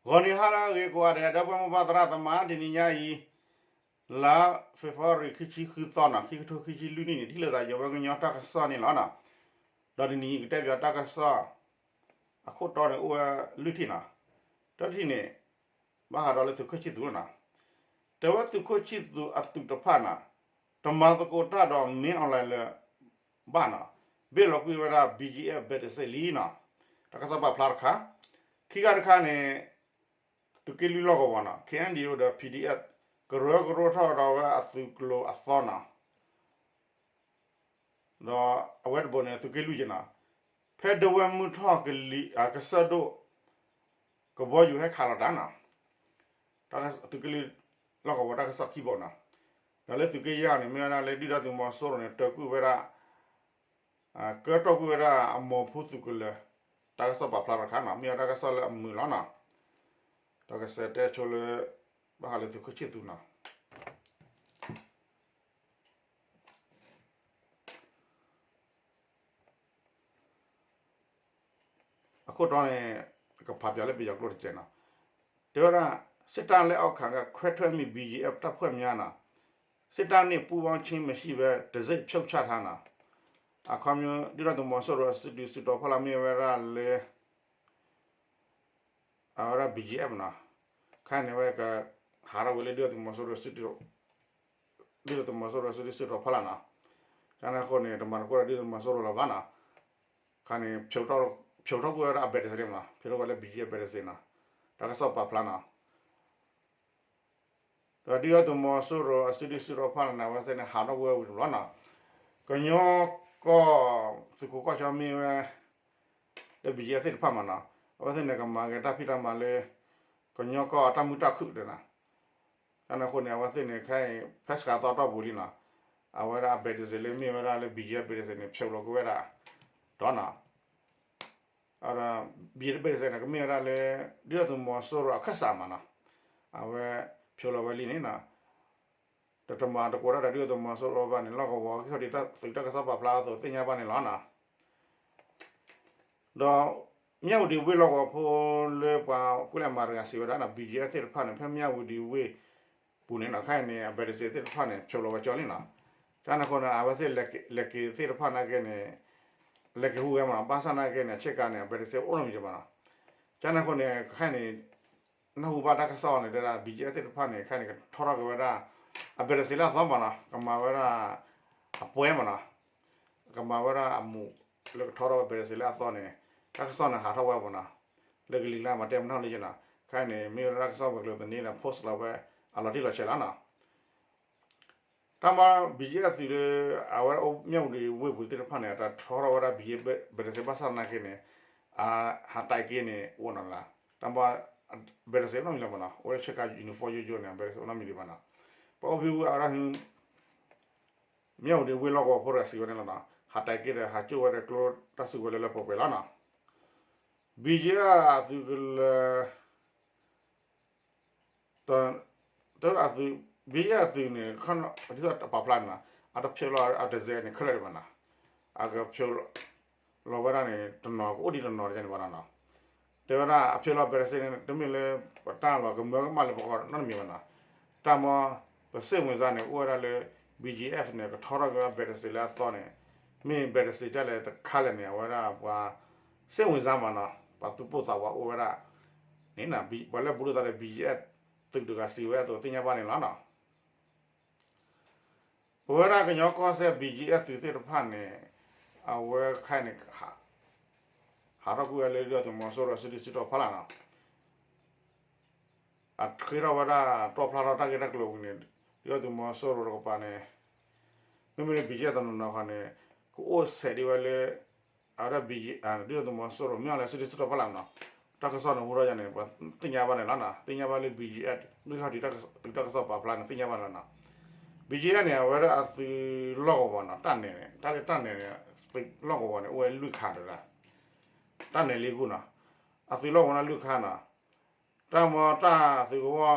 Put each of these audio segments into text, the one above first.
ဂီၤနံၤဟါလၢအဂ့ၤကိးဂၤဒဲး ဒီပုၢ်ဝဲၢ်မိၢ်ပၢ်သရၣ်သမါ တနံၤညါအံၤ လါ February ခံဆံဃုသီန့ၣ် ခံကထိခံဆံလွံၢ်နံၣ်န့ၣ် ထံၣ်လိာ်သးယဝဲကညီတၢ်ကစီၣ်န့ၣ်လီၤ. ဒီးတနံၤအံၤကတဲဘၣ်တၢ်ကစီၣ် အခိၣ်တီန့ၣ်အိၣ်ဝဲလွံၢ်ထံၣ်န့ၣ်, တၢထံၣ်န့ၣ် ဘၣ်ဃးဒီးလၢသုးခိၣ်ဆံၣ်သူးန့ၣ်, တဲဝဲသုးခိၣ်ဆံၣ်သူးအသုးတဖၣ်န့ၣ် တမၤသကိးတၢ်ဒီးမ့ၢ်အီၣ်လဲၣ်လၢၤဘၣ်န့ၣ်, ဘ့ၣ်လီၤကွံာ်ဝဲဒၣ် ဘံၣ်ကၠံၣ်အဲၣ် ဘဲးတစ့းလံန့ၣ်, တၢ်ကစီၣ်ပာ်ဖျါတခါ, ခံခါတခါန့ၣ် သုးက့လွံၢ်လီၢ်ကဝီၤန့ၣ် KNDO ဒီး PDF ကရၢကရိထီၣ်ဒီးဝဲအသုးကျိၤအသီန့ၣ်, ဒီးအဝဲတဘိန့ၣ် သုးက့လွံၢ်က့န့ၣ်, ဖဲဒဝဲၢ်မုၢ်ထီၣ်ကလံၤ ကစၢၢ်ဒိၣ် ကဘီယူၤဟဲခးလီၤတၢ်န့ၣ်, သုးက့လွံၢ်လီၢ်ကဝီၤတၢ်ကစီၣ်ခံဘိန့ၣ်, ဒီးလၢသုးက့ယဲၢ်န့ၣ် မ့ၢ်ဝဲဒၣ်လၢဒုၣ်ဒါသုးမီၤစိရိၤန့ၣ် တၢၤကွံာ်ဝဲဒၣ် ကၢထီၣ်ကွံာ်ဝဲဒၣ်အမိၢ်ဖိသုးကလၢၤ, တၢ်ကစီၣ်ပာ်ဖျါထီၣ်တခါန့ၣ် မ့ၢ်ဝဲတၢ်ကစီၣ်လၢအမုာ်လီၤန့ၣ်, ဒီးကစဲးတဲဆိလၢ ဘၣ်ဃးလၢသုးခိၣ်ဆံၣ်သူးန့ၣ် အခိၣ်တီန့ၣ် ကဖးပၠးလၢပယီၤကျိာ်တကဲးန့ၣ်, တဲဝဲဒၣ် စစ်တပ်လက်အောက်ခံကခွဲထွက်မည့် ဘီဂျီအက်ဖ် တပ်ဖွဲ့များ န့ၣ်, စစ်တပ်နဲ့ ပူးပေါင်းခြင်းမရှိဘဲ တံဆိပ်ဖြုတ်ချတာ န့ၣ်, အခီပညီ ဒုၣ်ဒါသုးမီၤစိရိၤအစုဒုးစုတီၤဖီလာ်မ့ၢ်ဝဲဒၣ်လၢ အဝဲဒၣ် ဘီဂျီအက်ဖ် န့ၣ်, ခဲအံၤန့ၣ် အဝဲက ဟးထီၣ်ဝဲလၢဒုၣ်ဒါသုးမီၤစိရိၤ ဒုၣ်ဒါသုးမီၤစိရိၤစုဒုးစုတီၤဖီလာ်န့ၣ်, ကန့ၣ်အဃိန့ၣ် တမၤသကိးဒီးဒုၣ်ဒါသုးမီၤစိရိၤလၢၤဘၣ်န့ၣ်, ခဲအံၤန့ၣ် ဖြုတ်ထီၣ်ကွံာ်ဝဲဒၣ်အဘဲးတစ့းန့ၣ်, ဖြုတ်ထီၣ်ကွံာ်လၢ ဘီဂျီအက်ဖ် ဘဲးတစ့းန့ၣ်, တၢ်ကစီၣ်ပာ်ဖျါန့ၣ် ဒီးဒုၣ်ဒါသုးမီၤစိရိၤအစုဒုးစုတီၤဖီလာ်န့ၣ် အဝဲသ့ၣ်န့ၣ် ဟးထီၣ်ကွံာ်ဝဲဝံၤတဘျီန့ၣ်, ကညီကီၢ် သုးခိးကီၢ်ဆၢမ့ၢ်ဝဲ လၢ ဘီဂျီအက်ဖ် သ့ၣ်တဖၣ်မးန့ၣ်, အဝဲသ့ၣ်န့ၣ် ကမၤက့ၤတၢ်ဖံးတၢ်မၤလၢ ကညီကီၢ်အတၢ်မုာ်တၢ်ခုၣ်ဒီးန့ၣ်, ကန့ၣ်အဃိန့ၣ် အဝဲသ့ၣ်န့ၣ် ခဲအံၤ ဖဲစှၤသီအတီၢ်ပူၤလံန့ၣ်, အဝဲဒၣ်အဘဲးတစ့းလၢမ့ၢ်ဝဲဒၣ်လၢ ဘီဂျီအက်ဖ် ဘဲးတစ့းန့ၣ် ဖျိးလီၤကွံာ်ဝဲဒၣ်ဒီးန့ၣ် ဘီဘဲးတစ့းန့ၣ် ကမ့ၢ်ဝဲဒၣ်လၢ ဒုၣ်ဒါသုးမီၤစိရိၤအခၢၣ်စးမးန့ၣ်, အဝဲဖျိးလီၤဝဲလံန့ၣ်, တမၤသကိးတၢ်ဒီးဒုၣ်ဒါသုးမီၤစိရိၤဘၣ်န့ၣ် လီၢ်ကဝီၤကဟံးထီၣ်ဒံးတၢ်သုးတၢ်ကစီၣ်ပာ်ဖျါအသိးသ့ၣ်ညါဘၣ်န့ၣ်လီၤန့ၣ်, ဒီး မၠၣ်ဝတံၤဝ့ၢ်လီၢ်ကဝီၤဖိလၢပှၤကူၣ်လဲၤမၤတဂၤစံးဝဲဒၣ်န့ၣ် ဘီဂျီအက်ဖ် သ့ၣ်တဖၣ်န့ၣ် ဖဲမၠၣ်ဝတံၤဝ့ၢ်ပူၤန့ၣ်န့ၣ် ခဲအံၤန့ၣ် အဘဲးတစ့းသ့ၣ်တဖၣ်န့ၣ် ဖျိးလီၤဝဲကၠီလံန့ၣ်, ကန့ၣ်အဃိန့ၣ် အဝဲသ့ၣ် လဲၤက့ၤသ့ၣ်တဖၣ်နာ်က့န့ၣ် လဲၤက့ၤဟူးဂဲၤမးန့ၣ် ဘၣ်ဆၣ်နာ်က့န့ၣ် အဆ့ကၤန့ၣ် အဘဲးတစ့းအိၣ်နီတမံၤဒံးဘၣ်န့ၣ်, ကန့ၣ်အဃိန့ၣ် ခဲအံၤန့ၣ် နၢ်ဟူဘၣ်တၢ်ကစီၣ်န့ၣ် တဲဒၣ် ဘီဂျီအက်ဖ် သ့ၣ်တဖၣ်န့ၣ် ခဲအံၤန့ၣ် ကထီထီၣ်က့ၤဝဲဒၣ် အဘဲးတစ့းလၢအသီမးန့ၣ် ကမၤဝဲဒၣ် အပွဲမးန့ၣ်, ကမၤဝဲဒၣ်အမူး လၢကထီထီၣ်ဝဲဘဲးတစ့းလၢအသီန့ၣ် တၢ်ကစီၣ်န့ၣ်ဟးထီၣ်ဝဲမးန့ၣ်, လၢကလံၤကျါမးတဲမနုၤလၢယန့ၣ်, ခဲအံၤန့ၣ် မ့ၢ်ဝဲဒၣ်တၢ်ကစီၣ်ဝဲၤကျိၤသန့န့ၣ် post လီၤဝဲ အလီၤတံၢ်လီၤဆဲးလီၤန့ၣ် တၢ်မၤ ဘီဂျီအက်ဖ် သုးလၢ အဝဲအိၣ်မၠၣ်ဝတံၤဝ့ၢ်ပူၤသ့ၣ်တဖၣ်န့ၣ် အတၢ်ထီထီၣ်ဝဲဒၣ် ဘီဂျီအက်ဖ် ဘဲးတစ့းဘၣ်ဆၣ်နာ်က့န့ၣ် အဟးတဲာ်က့ၤန့ၣ် အိၣ်နီၤလၢ်, တၢ်မၤ ဘဲးတစ့းအိၣ်နီတမံၤလၢၤဘၣ်န့ၣ်, အိၣ်လၢဆ့ကၤ uniform ယိယိန့ၣ် ဘဲးတစ့းအိၣ်နီတမံၤဒံးဘၣ်န့ၣ်, ပအိၣ်ဘံၣ်ဝဲအဝဲဒၣ် မၠၣ်ဝတံၤဝ့ၢ်လီၢ်ကဝီၤဖိတဂၤစံးဝဲန့ၣ်လီၤန့ၣ်, ဟးတဲာ်က့ၤဒီးဟးကၠိၣ်ဝဲဒီးကျိတၢ်စုကဝဲၤလၢလၢပှဲၤပှဲၤလီၤန့ၣ်, ဘီယဲၢ်အသုးကလၢၤ တ တ အသုး ဘီယဲၢ်အသုးန့ၣ် ဒ်သိးတပာ်ဖျါန့ၣ်လီၤ, အတဖျိးလီၤအတစဲးန့ၣ် ခဲလၢာ်ဒံးဘၣ်န့ၣ်, အကဖျိးလီၤဝဲဒၣ်န့ၣ် တနီၤကအိၣ်ဒံးတနီၤတကဲန့ၣ်ဘၣ်န့ၣ်လီၤ. တဲဝဲဒၣ်အဖျိးလီၤဘဲးတစ့းန့ၣ် တမ့ၢ်လၢပတၢ်လီၤကမၢကမၣ်လၢပဂီၢ်နီတမံၤဘၣ်န့ၣ်လီၤ. တၢ်မၤ ပစိတ်ဝင်စားန့ၣ် အိၣ်ဝဲဒၣ်လၢ ဘီယဲၢ်အၣ် န့ၣ် ကထီထီၣ်က့ၤဝဲဘဲးတစ့းလၢအသီန့ၣ်, မ့ၢ်ဘဲးတစ့းဒ်လဲၣ်တခါလဲၣ်န့ၣ် အဝဲဒၣ်ပှၤ စိတ်ဝင်စားမးန့ၣ်လီၤ, ပှၤသူၣ်ပိၢ်သးဝးအိၣ်ဝဲဒၣ်န့ၣ်, ပှၤလၢဘူးလိာ်သးဒီး ဘီယဲၢ်အၣ် သုးတဂၤစံးဝဲအသိးသ့ၣ်ညါဘၣ်န့ၣ်လီၤန့ၣ်. ပဝဲဒၣ်ကညီကီၢ်စဲၣ် ဘီယဲၢ်အၣ် သုးသ့ၣ်တဖၣ်န့ၣ် အဝဲခဲအံၤန့ၣ် ဟးထီၣ်ကွံာ်ဝဲလၢဒုၣ်ဒါသုးမီၤစိရိၤစုဒုၣ်စုတီၤဖီလာ်န့ၣ်လီၤ. အဃ့ထီၣ်ဝဲဒၣ် တီၣ်ဖျါထီၣ်တၢ်ဂ့ၢ်တၢ်ကျိၤဝံၤန့ၣ် ဒုၣ်ဒါသုးမီၤစိရိၤတကပၤန့ၣ် မ့မ့ၢ်လၢ ဘီယဲၢ်အၣ် တနီၤနီၤခီန့ၣ် ကအိၣ်ဆဲးဒံးဝဲလၢ အဝဲဒၣ် ဒုၣ်ဒါသုးမီၤစိရိၤ မ့ၢ်အီၤလၢစုဒုၣ်စုတီၤဖီလာ်န့ၣ်လီၤ. တၢ်ကစီၣ်န့ၣ်ဟူထီၣ်ယါန့ၣ် ပှၤသ့ၣ်ညါဘၣ်န့ၣ်လီၤန့ၣ်, သ့ၣ်ညါဘၣ်လၢ ဘီယဲၢ်အၣ် ဂံၢ်ခီၣ်ထံး သုးတၢ်ကစီၣ်ပာ်ဖျါန့ၣ် သ့ၣ်ညါဘၣ်န့ၣ်လီၤန့ၣ်. ဘီယဲၢ်အၣ် န့ၣ် အဝဲဒၣ်အသုးလီၢ်ကဝီၤန့ၣ်လီၤ, တၢ်နဲၣ်န့ၣ် တၢ်လၢတၢ်နဲၣ်န့ၣ် သုးလီၢ်ကဝီၤန့ၣ် အိၣ်ဝဲလွံၢ်ခါတဒၣ်, တၢ်နဲၣ်လံအဂီၢ်န့ၣ်လီၤ. အသုးလီၢ်ကဝီၤန့ၣ်လွံၢ်ခါန့ၣ်လီၤ. တၢ်မၤတၢ်သုးကဝီၤ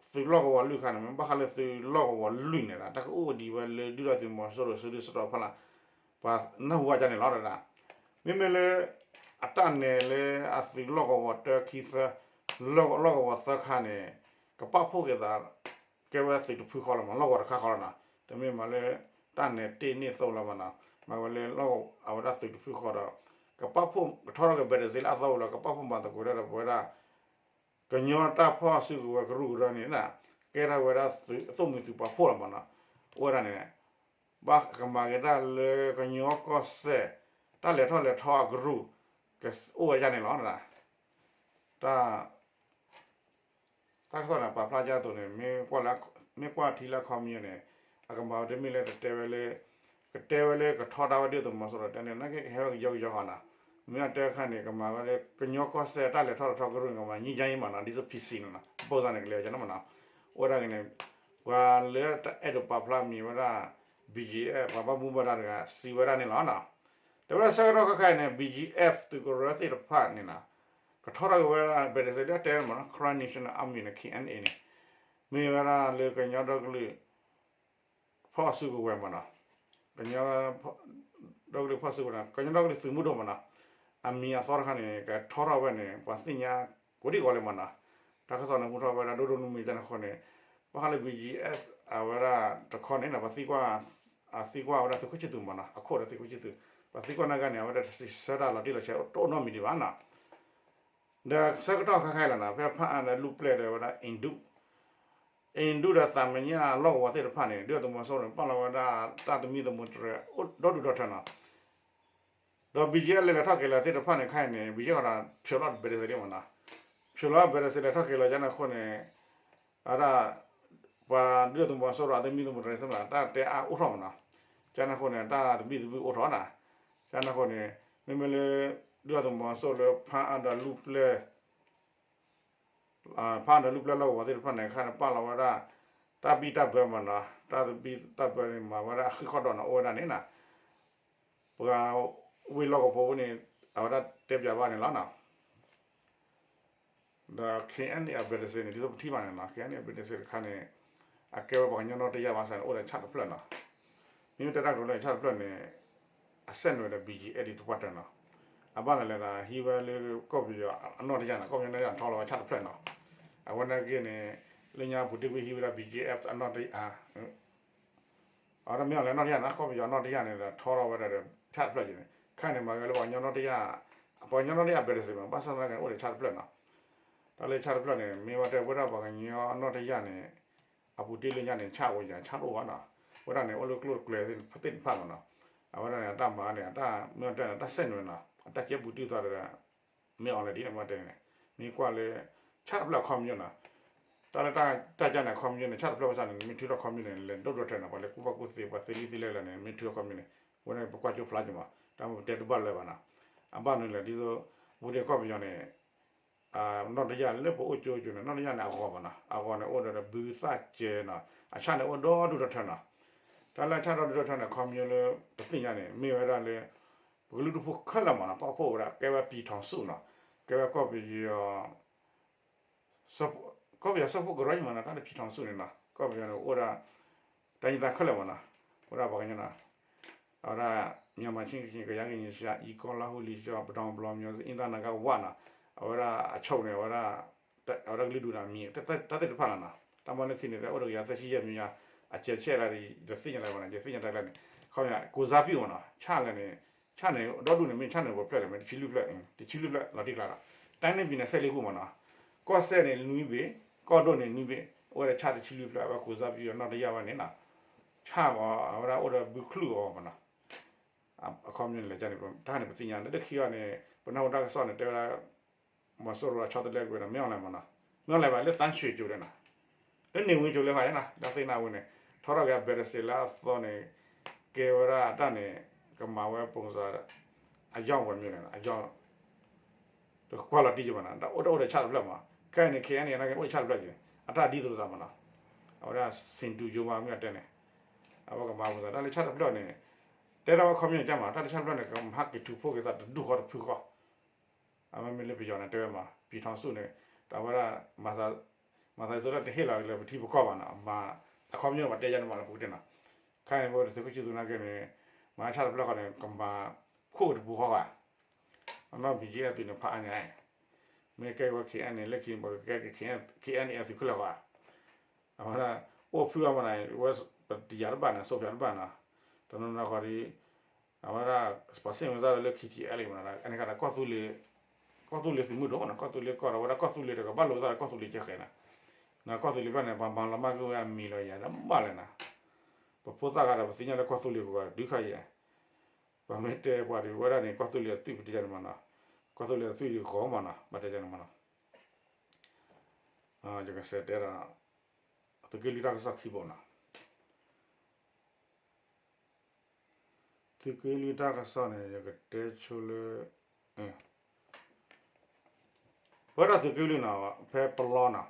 သုးလီၢ်ကဝီၤလွံၢ်ခါန့ၣ် မ့ၢ်ဘၣ်ဃးလၢသုးလီၢ်ကဝီၤလွံၢ်န့ၣ်ဒီး တၢ်ကအိၣ်ဒံးဝဲလၢဒုၣ်ဒါသုးမီၤစိရိၤစုဒုၣ်စုတီၤဖီလာ် ပှၤနၢ်ဟူဘၣ်ဒ်န့ၣ်လီၤတဒၣ်. မ့မ့ၢ်လၢ အတၢ်နဲၣ်လၢအသုးလီၢ်ကဝီၤတၢ ခံ သၢ လီၢ်ကဝီၤသၢခါန့ၣ် ကပာ်ဖှိၣ်က့ၤသး ကဲဝဲသုးတဖုဃီလီၤမး လီၢ်ကဝီၤတခါဃီလီၤနီၤ. တမ့ၢ်မးလၢ တၢ်နဲၤတ့ၢ်န့ၢ်သိလီၤမးနီၤ. မၤဝဲလၢ အဝဲဒၣ်သုးတဖုဃီဒီး ကပာ်ဖှိၣ်ကထီထီၣ်က့ၤ ဘဲးတစ့လၢအသီဝံၤလီၤ ကပာ်ဖှိၣ်မၤသကိးတၢ်ဒီးပဝဲဒၣ် ကညီတၢ်ဖီၣ်စုကဝဲၤကရူၢ်ကရၢန့ၣ် ကဲထီၣ်ဝဲဒၣ်သုးအသိၣ်မှံၤသုးပာ်ဖှိၣ်လီၤမးနီၤ. အိၣ်ဝဲဒၣ်န့ၣ် ဘၣ်ကမၤက့ၤတၢ်လၢကညီကီၢ်စဲၣ် တၢ်လဲၤထီၣ်လဲၤထီအကရူၢ် ကအိၣ်ဝဲဒၣ်န့ၣ်လီၤ. တၢ် တၢ်ကစီၣ်န့ၣ် ပာ်ဖျါဒ်သိးန့ၣ် မ့ၢ်ကွၢ်ထံလၢအခီပညီန့ၣ် အကမၤဝဲတမ့ၢ်လၢတတဲဝဲလၢ ကတဲဝဲလၢကထီဒါဝဲဒုၣ်ဒါသုးမီၤစိရိၤ တဲန့ၣ် နာ်က့ကဟဲဝဲကယီကယီဃီနီၤ. မ့ၢ်အတဲခါန့ၣ် ကမၤဝဲလၢကညီကီၢ်စဲၣ်တၢ်လဲၤထီၣ်လဲၤထီကရူၢ်န့ၣ် ကမၤ ငြိမ်းချမ်းရေး မးနီၤ ဒ်သိး peace န့ၣ်နီၤ ပၢၢ်သးန့ၣ် ကလဲၤကနီမးနီၤ. အိၣ်ဝဲဒၣ်က့ၤန့ၣ် ပှၤလၢတအဲၣ်ဒိးပာ်ဖျါမံၤဝဲဒၣ် ဘီၣ်ကၠံၣ်အဲၣ် ပှၤဘၣ်မူဘၣ်ဒါတဂၤ စံးဝဲဒၣ်န့ၣ်လီၤနီၤ. တဲဝဲဒၣ်ဆၢကတီၢ်ခဲခါအံၤန့ၣ် ဘီၣ်ကၠံၣ်အဲၣ် သုးကရၢသ့ၣ်တဖၣ်န့ၣ်နီၤ ကထီထီၣ်က့ၤဝဲဒၣ် ဘဲးတစ့လၢတဲမးနီၤ Karen National Army န့ၣ် K N A န့ၣ် မ့ၢ်ဝဲဒၣ်လၢကညီဒီကလုာ် ဖီၣ်စုကဝဲၤမးနီၤ. ကညီ ဒီကလုာ်ဖီၣ်စုကဝဲၤန့ၣ် ကညီဒီကလုာ်သုးမုၢ်ဒိၣ်မးနီၤ. အမံၤအသီတခါန့ၣ် ကထီထီၣ်ဝဲန့ၣ် ပှၤသ့ၣ်ညါကိးဒံကိးလံမးနီၤ. တၢ်ကစီၣ်န့ၣ် ဟူထီၣ်ဝဲဒၣ်ဒိၣ်ဒိၣ်မုၢ်မုၢ်ကန့ၣ်အဃိန့ၣ် ဘၣ်ဃးလၢ ဘီၣ်ကၠံၣ်အဲၣ် အဝဲဒၣ်တခီန့ၣ် ပှၤသံကွၢ် အသံကွၢ်ဝဲဒၣ်သုးခိၣ်ဆံသူးမးနီၤ အခိၣ်ဒီးသုးခိၣ်ဆံသူး ပှၤသံကွၢ်နာ်က့န့ၣ် အဝဲဒၣ်တစံးဆၢတၢ်လီၤတံၢ်လီၤဆဲးတအိၣ်နီတမံၤဒံးဘၣ်နီၤ. ဒီးဆၢကတီၢ်ခဲခါအံၤလီၤနီၤ ဖဲဖၣ်အၣ်ဒီးလူၢ်ပျဲၢ်ဒီးဝဲဒၣ် အ့ဒူၣ် အ့ဒူၣ်ဒီးသးမညၣ်လီၢ်ကဝီၤသ့ၣ်တဖၣ်န့ၣ် ဒုၣ်ဒါသုးမီၤစိရိၤန့ၣ် ပာ်လီၤဝဲဒၣ်တၢ်သမံသမိးတြဲၤ ဒီဒူၣ်ဒီထၢနီၤ. ဒီး ဘီၣ်ကၠံၣ်အဲၣ် လဲၤလဲၤထီၣ်က့ၤလီၤသ့ၣ်တဖၣ်န့ၣ် ခဲအံၤန့ၣ် ဘီၣ်ကၠံၣ်အဲၣ်ဃီဒီး ဖျိးလီၤဘဲးတစ့ဒံးမးနီၤ. ဖျိးလီၤဘဲးတစ့လဲၤထီၣ်က့ၤလီၤကန့ၣ်အဃိန့ၣ် အဝဲဒၣ် ပှၤဒုၣ်ဒါသုးမီၤစိရိၤအသမံသမိးတြဲၤသ့ၣ်တဖၣ် တၢ်တဲအါအိၣ်ထီၣ်မးနီၤ. ကန့ၣ်အဃိန့ၣ် တၢ်သဘံၣ်သဘုၣ်အိၣ်ထီၣ်နီၤ. ကန့ၣ်အဃိန့ၣ် မ့မ့ၢ်လၢ ဒုၣ်ဒါသုးမီၤစိရိၤလၢဖၣ်အၣ်ဒီးလူၢ်ပျဲၢ် ဖၣ်အၣ်ဒီးလူၢ်ပျဲၢ်လီၢ်ကဝီၤသ့ၣ်တဖၣ်န့ၣ် ခဲအံၤန့ၣ် ပာ်လီၤဝဲဒၣ် တၢ်ဘံၣ်တၢ်ဘၢမးနီၤ. တၢ်သဘံၣ်တၢ်ဘၢန့ၣ် မၤဝဲဒၣ်အဃံးဃီၣ်ဒီးန့ၣ် အိၣ်ဝဲဒၣ်န့ၣ်နီၤ. ပှၤဝ့ၢ်လီၢ်ကဝီၤဖိန့ၣ် အဝဲဒၣ်တဲပၠးဘၣ်န့ၣ်လီၤနီၤ. ဒီး K N A အဘဲးတစ့န့ၣ် ဒ်သိးပထံၣ်ဘၣ်န့ၣ်နီၤ K N A အဘဲးတစ့တခါန့ၣ် အကဲဝဲပှၤကညီနီၣ်တယၢ်ဘၣ်ဆၣ်န့ၣ် အိၣ်ဒီးဆၣ်တဖျၢၣ်နီၤ. မ့မ့ၢ်တဲတၢ်ကတိၤလၢဆၣ်တဖျၢၣ်န့ၣ် အဆဲးနွဲၣ်ဒီး ဘီၣ်ကၠံၣ်အဲၣ် ဒ်တပှၢ်တၢၢ်နီၤ. အဘၣ်န့ၣ်လဲၣ်ဒီး ဟံးဝဲလၢကီၢ်ပယီၤအနီၣ်တယၢ်နီၤ ကီၢ်ပယီၤနီၣ်တယၢ်ထီလီၤဝဲဆၣ်တဖျၢၣ်နီၤ. အဝဲနာ်က့န့ၣ် လၢညါပူၤတ့ၢ်ဝံၤဟံးဝဲဒၣ် ဘီၣ်ကၠံၣ်အဲၣ် အနီၣ်တယၢ် အဝဲဒၣ်မ့ၢ်အီၤလဲၣ်နီၣ်တယၢ်နီၤ ကီၢ်ပယီၤနီၣ်တယၢ်န့ၣ်ဒီး ထီထီၣ်ဝဲဒၣ်ဒီးဆၣ်တဖျၢၣ်က့ၤန့ၣ် ခဲအံၤန့ၣ် မၤဝဲလၢပှၤကညီနီၣ်တယၢ် ပှၤကညီနီၣ်တယၢ်အဘဲးတစ့မး ဘၣ်ဆၣ်သနာ်က့န့ၣ် အိၣ်ဒီးဆၣ်တဖျၢၣ်နီၤ. တၢ်လၢဆၣ်တဖျၢၣ်န့ၣ် မ့ၢ်ဝဲတဲဝဲဒၣ်ပှၤကညီနီၣ်တယၢ်န့ၣ် အပူၤတ့ၢ်လၢညါန့ၣ် ဆၣ်အိၣ်ယၤဆၣ်တအိၣ်ဘၣ်နီၤ. ဝဲဒၣ်န့ၣ် အိၣ်လၢကျိၣ်တကျဲၤသ့ၣ်တဖၣ်မးနီၤ. အဝဲဒၣ်န့ၣ် အတၢ်မၤန့ၣ် အတၢ်မ့ၢ်တဲန့ၣ် တၢ်ဆဲးနွဲၣ်နီၤ အတၢ်ကဲပူၤတ့ၢ်သီဒီး မ့ၢ်အီၤလဲၣ်ဒ်န့ၣ် မ့ၢ်တဲန့ၣ် မ့ၢ်ကွၢ်လၢ ဆၣ်တဖျၢၣ်အခီပညီနီၤ. တၢ်လၢတၢ်ကၢန့ၣ် အခီပညီန့ၣ် ဆၣ်တဖျၢၣ်ဘၣ်ဆၣ်န့ၣ် မ့ၢ်ထုးထီၣ်ခီပညီန့ၣ် လဲၤဒိၣ်ဒိၣ်ထၢၣ်နီၤ ပှၤလၢကူၣ်ဘၣ်ကူၣ်သ့ ပှၤသ့လံသ့လဲၢ်လၢန့ၣ် မ့ၢ်ထုးထီၣ်ခီပညီန့ၣ် ဝဲန့ၣ်ပကွၢ်ကၠိဖျါက့ၤမး တၢ်မ့ၢ်ပတဲတဘၣ်လၢၤဘၣ်နီၤ. အဘၣ်နုၤလဲၣ် ဒ်သိး ဝံၤဒၣ်ကီၢ်ပယီၤန့ၣ် နီၣ်တယၢ်လၢပအိၣ်ကၠိကၠိန့ၣ် နီၣ်တယၢ်န့ၣ် အဂီၤမးနီၤ အဂီၤန့ၣ် အိၣ်ဒီးဘုသၣ်ကဲနီၤ အဆၣ်န့ၣ်အိၣ်ဒီဒူၣ်ဒီထၢၣ်နီၤ. တၢ်လၢအဆၣ်ဒီဒူၣ်ဒီထၢၣ်န့ၣ် အခီပညီလၢ ပသ့ၣ်ညါန့ၣ် မ့ၢ်ဝဲဒၣ်လၢ ပကလုာ်ဒူၣ်ဖိခဲလၢာ်မးနီၤ ပာ်ဖှိၣ်ဝဲဒၣ် ကဲဝဲပံၤထီၣ်ဆူၣ်နီၤ ကဲဝဲကီၢ်ပယီၤ ကီၢ်ပယီၤစၢဖှိၣ်ကရၢမးနီၤ တၢ်လၢပံၤထီၣ်ဆူၣ်န့ၣ်နီၤ ကီၢ်ပယီၤန့ၣ် အိၣ်ဒၣ် တၢ်ယံသးခဲလၢာ်မးနီၤ အိၣ်ဒၣ်ပှၤကညီနီၤ အဝဲဒၣ် မြန်မာချင်းကချင် ကယားကရင် ရှမ်း အီကီး လၢဟူလံ ပဒီဘျီ မၠိ အ့ၣ်သၣ် နၢကၣ် ဝနီၤ အဝဲဒၣ်အဆိန့ၣ် အဝဲဒၣ် အဝဲဒၣ်ကလုာ်ဒူၣ်န့ၣ် မံၤ တၢ်သ့ၣ်တဖၣ်လီၤနီၤ တၢ်မၤလၢခံန့ၣ် တၢ်အိၣ်ဒီးကယၤသၢဆံယဲၢ်မံၤယၤ အစဲးဆဲးလၢ ယသ့ၣ်ညါလၢၤဘၣ်နီၤ ယသ့ၣ်ညါတၢ်လၢန့ၣ် ခီပညီ ကိုယ်စားပြု မးနီၤ ဆၣ်လဲၣ်န့ၣ် ဆၣ်န့ၣ် ဒီဒူၣ်န့ၣ် မ့ၢ်ဆၣ်န့ၣ် ပှဲၤဖျၢၣ်လဲၣ် မ့ၢ်တဆံလွံၢ်ဖျၢၣ် တဆံလွံၢ်ဖျၢၣ်လီၤတံၢ်ကျါဒီး တိုင်းနဲ့ပြည်နယ် ဆယ့်လေးခု မးနီၤ ကီၢ်စဲၣ်န့ၣ် နွံဘ့ၣ် ကီၢ်ဒိၣ်န့ၣ် နွံဘ့ၣ် အိၣ်ဝဲဒၣ်ဆၣ်တဆံလွံၢ်ဖျၢၣ် အဝဲ ကိုယ်စားပြု အနီၣ်တယၢ်ဝဲန့ၣ်နီၤ ဆၣ်အဂီၤ အဝဲဒၣ်အိၣ်ဒီးဘုချုၣ်အဂီၤမးနီၤ အခီပညီန့ၣ်လဲၣ် တၢ်န့ၣ် ပတၢ်န့ၣ်ပသ့ၣ်ညါ လၢတခံဂီၤန့ၣ် ပနၢ်ဟူတၢ်ကစီၣ်န့ၣ် တဲဝဲဒၣ် မီၤစိရိၤအဆီတလဲကွံာ်ဒီး မ့ၢ်အီၤလဲၣ်မးနီၤ မ့ၢ်အီၤလဲၣ်ဘၣ် လၢသန်းရွှေကၠိဒီးနီၤ လၢနေဝင်းကၠိလဲၣ်ဃီနီၤ တၢ်သ့ၣ်နၢ်ဝဲန့ၣ် ထီထီၣ်က့ၤအဘဲးတစ့လၢအသီန့ၣ် ကဲဝဲဒၣ်တၢ်န့ၣ် ကမၤဝဲ ပုံစံ အယောင်ဝဲမ့ၢ်လဲၣ် အယောင် တကွၢ်လီၤတံၢ်က့ၤမးနီၤ တၢ်အိၣ်တၢ်အိၣ်ဒီးဆၣ်တဖျၢၣ်မး ခဲအံၤန့ၣ် ခဲအံၤန့ၣ် နာ်က့အိၣ်ဒီးဆၣ်တဖျၢၣ်က့ၤ အတၢ်ဒ်သိးသးမးနီၤ အဝဲဒၣ် ဆင်တူယိုဝါ မ့ၢ်အတဲန့ၣ် အဝဲကမၤ ပုံစံ တၢ်လၢဆၣ်တဖျၢၣ်န့ၣ် တဲဒၣ်ဝဲခီပညီကမး တၢ်လၢဆၣ်တဖျၢၣ်န့ၣ် ကမၤဟးက့ၤထုးဖှိၣ်က့ၤသးတဒူၣ်ဃီတဖုဃီ အမ့မ့ၢ်လၢပယီၤန့ၣ် တဲဝဲမး ပံၤထီၣ်ဆူၣ်န့ၣ် တၢ်ဝဲဒၣ် မၤသး မၤသးဒ်သိးလၢတဟ့ၣ်လီၤလၢပထံပကီၢ်ဘၣ်နီၤ မၤ အခီပညီန့ၣ် ပှၤတဲယါန့ၣ်မးလၢပကတဲနီၤ ခဲအံၤန့ၣ် ပဝဲဒၣ်သုးခိၣ်ဆံသူးနာ်က့န့ၣ် မၤဆၣ်တဖျၢၣ်ဃီန့ၣ် ကမၤခိၣ်တပူၤဃီဘၣ် အနီၢ် ဘီၣ်ကၠံၣ်အဲၣ် သုးန့ၣ်ဖးအါညါအံၤ မ့ၢ်ကဲဝဲ K N A လၢခံန့ၣ် ပကကဲက့ၤ K N A အသုးခဲလၢာ်ဃီဧါ. အဝဲဒၣ် အိၣ်ဖုၣ်အါမးန့ၣ် ဝဲပတယၤတဘၣ်န့ၣ် စိးဖၠးတဘၣ်နီၤ. တနီၤနီၤဃီဒီး အဝဲဒၣ် ပှၤစ့ၣ်မံစၢ်လၢ K T L မးနီၤ အန့ၣ်ခါဒီး ကီၢ်သူလ့ၤသုးမုၢ်ဒိၣ်နီၤ ကီၢ်သူလ့ၤကီၢ်ဒီး ဝဲဒၣ်ကီၢ်သူလ့ၤတကဘၣ်လိာ်သးဒီးကီၢ်သူလ့ၤကဲဃဲၤနီၤ. ကီၢ်သူလ့ၤဖဲန့ၣ် ပှၤမၤလီၤမၢ်ကွံာ်ဝဲအမံၤလီၤယၤ နဘၣ်လဲၣ်နီၤ. ပဖိသၣ်ဂၤဒီး ပသ့ၣ်ညါလၢကီၢ်သူလ့ၤပှၤဒုးခါယဲၢ် ပှၤမ့ၢ်တဲပှၤဒုးဝဲဒၣ်န့ၣ် ကီၢ်သူလ့ၤအသွံၣ်ပတဲဒ်န့ၣ်မးနီၤ. ကီၢ်သူလ့ၤအသွံၣ်ဒုးဂီၤမးနီၤ ဘၣ်တဲဒ်န့ၣ်မးနီၤ. ယကစးတဲဒီး သုးက့လွံၢ်တၢ်ကစီၣ်ခံဘိနီၤ. သုးက့လွံၢ်တၢ်ကစီၣ်န့ၣ် ယကတဲဆိလၢ ပဝဲဒၣ်သုးက့လွံၢ်နီၤ ဖဲပလီနီၤ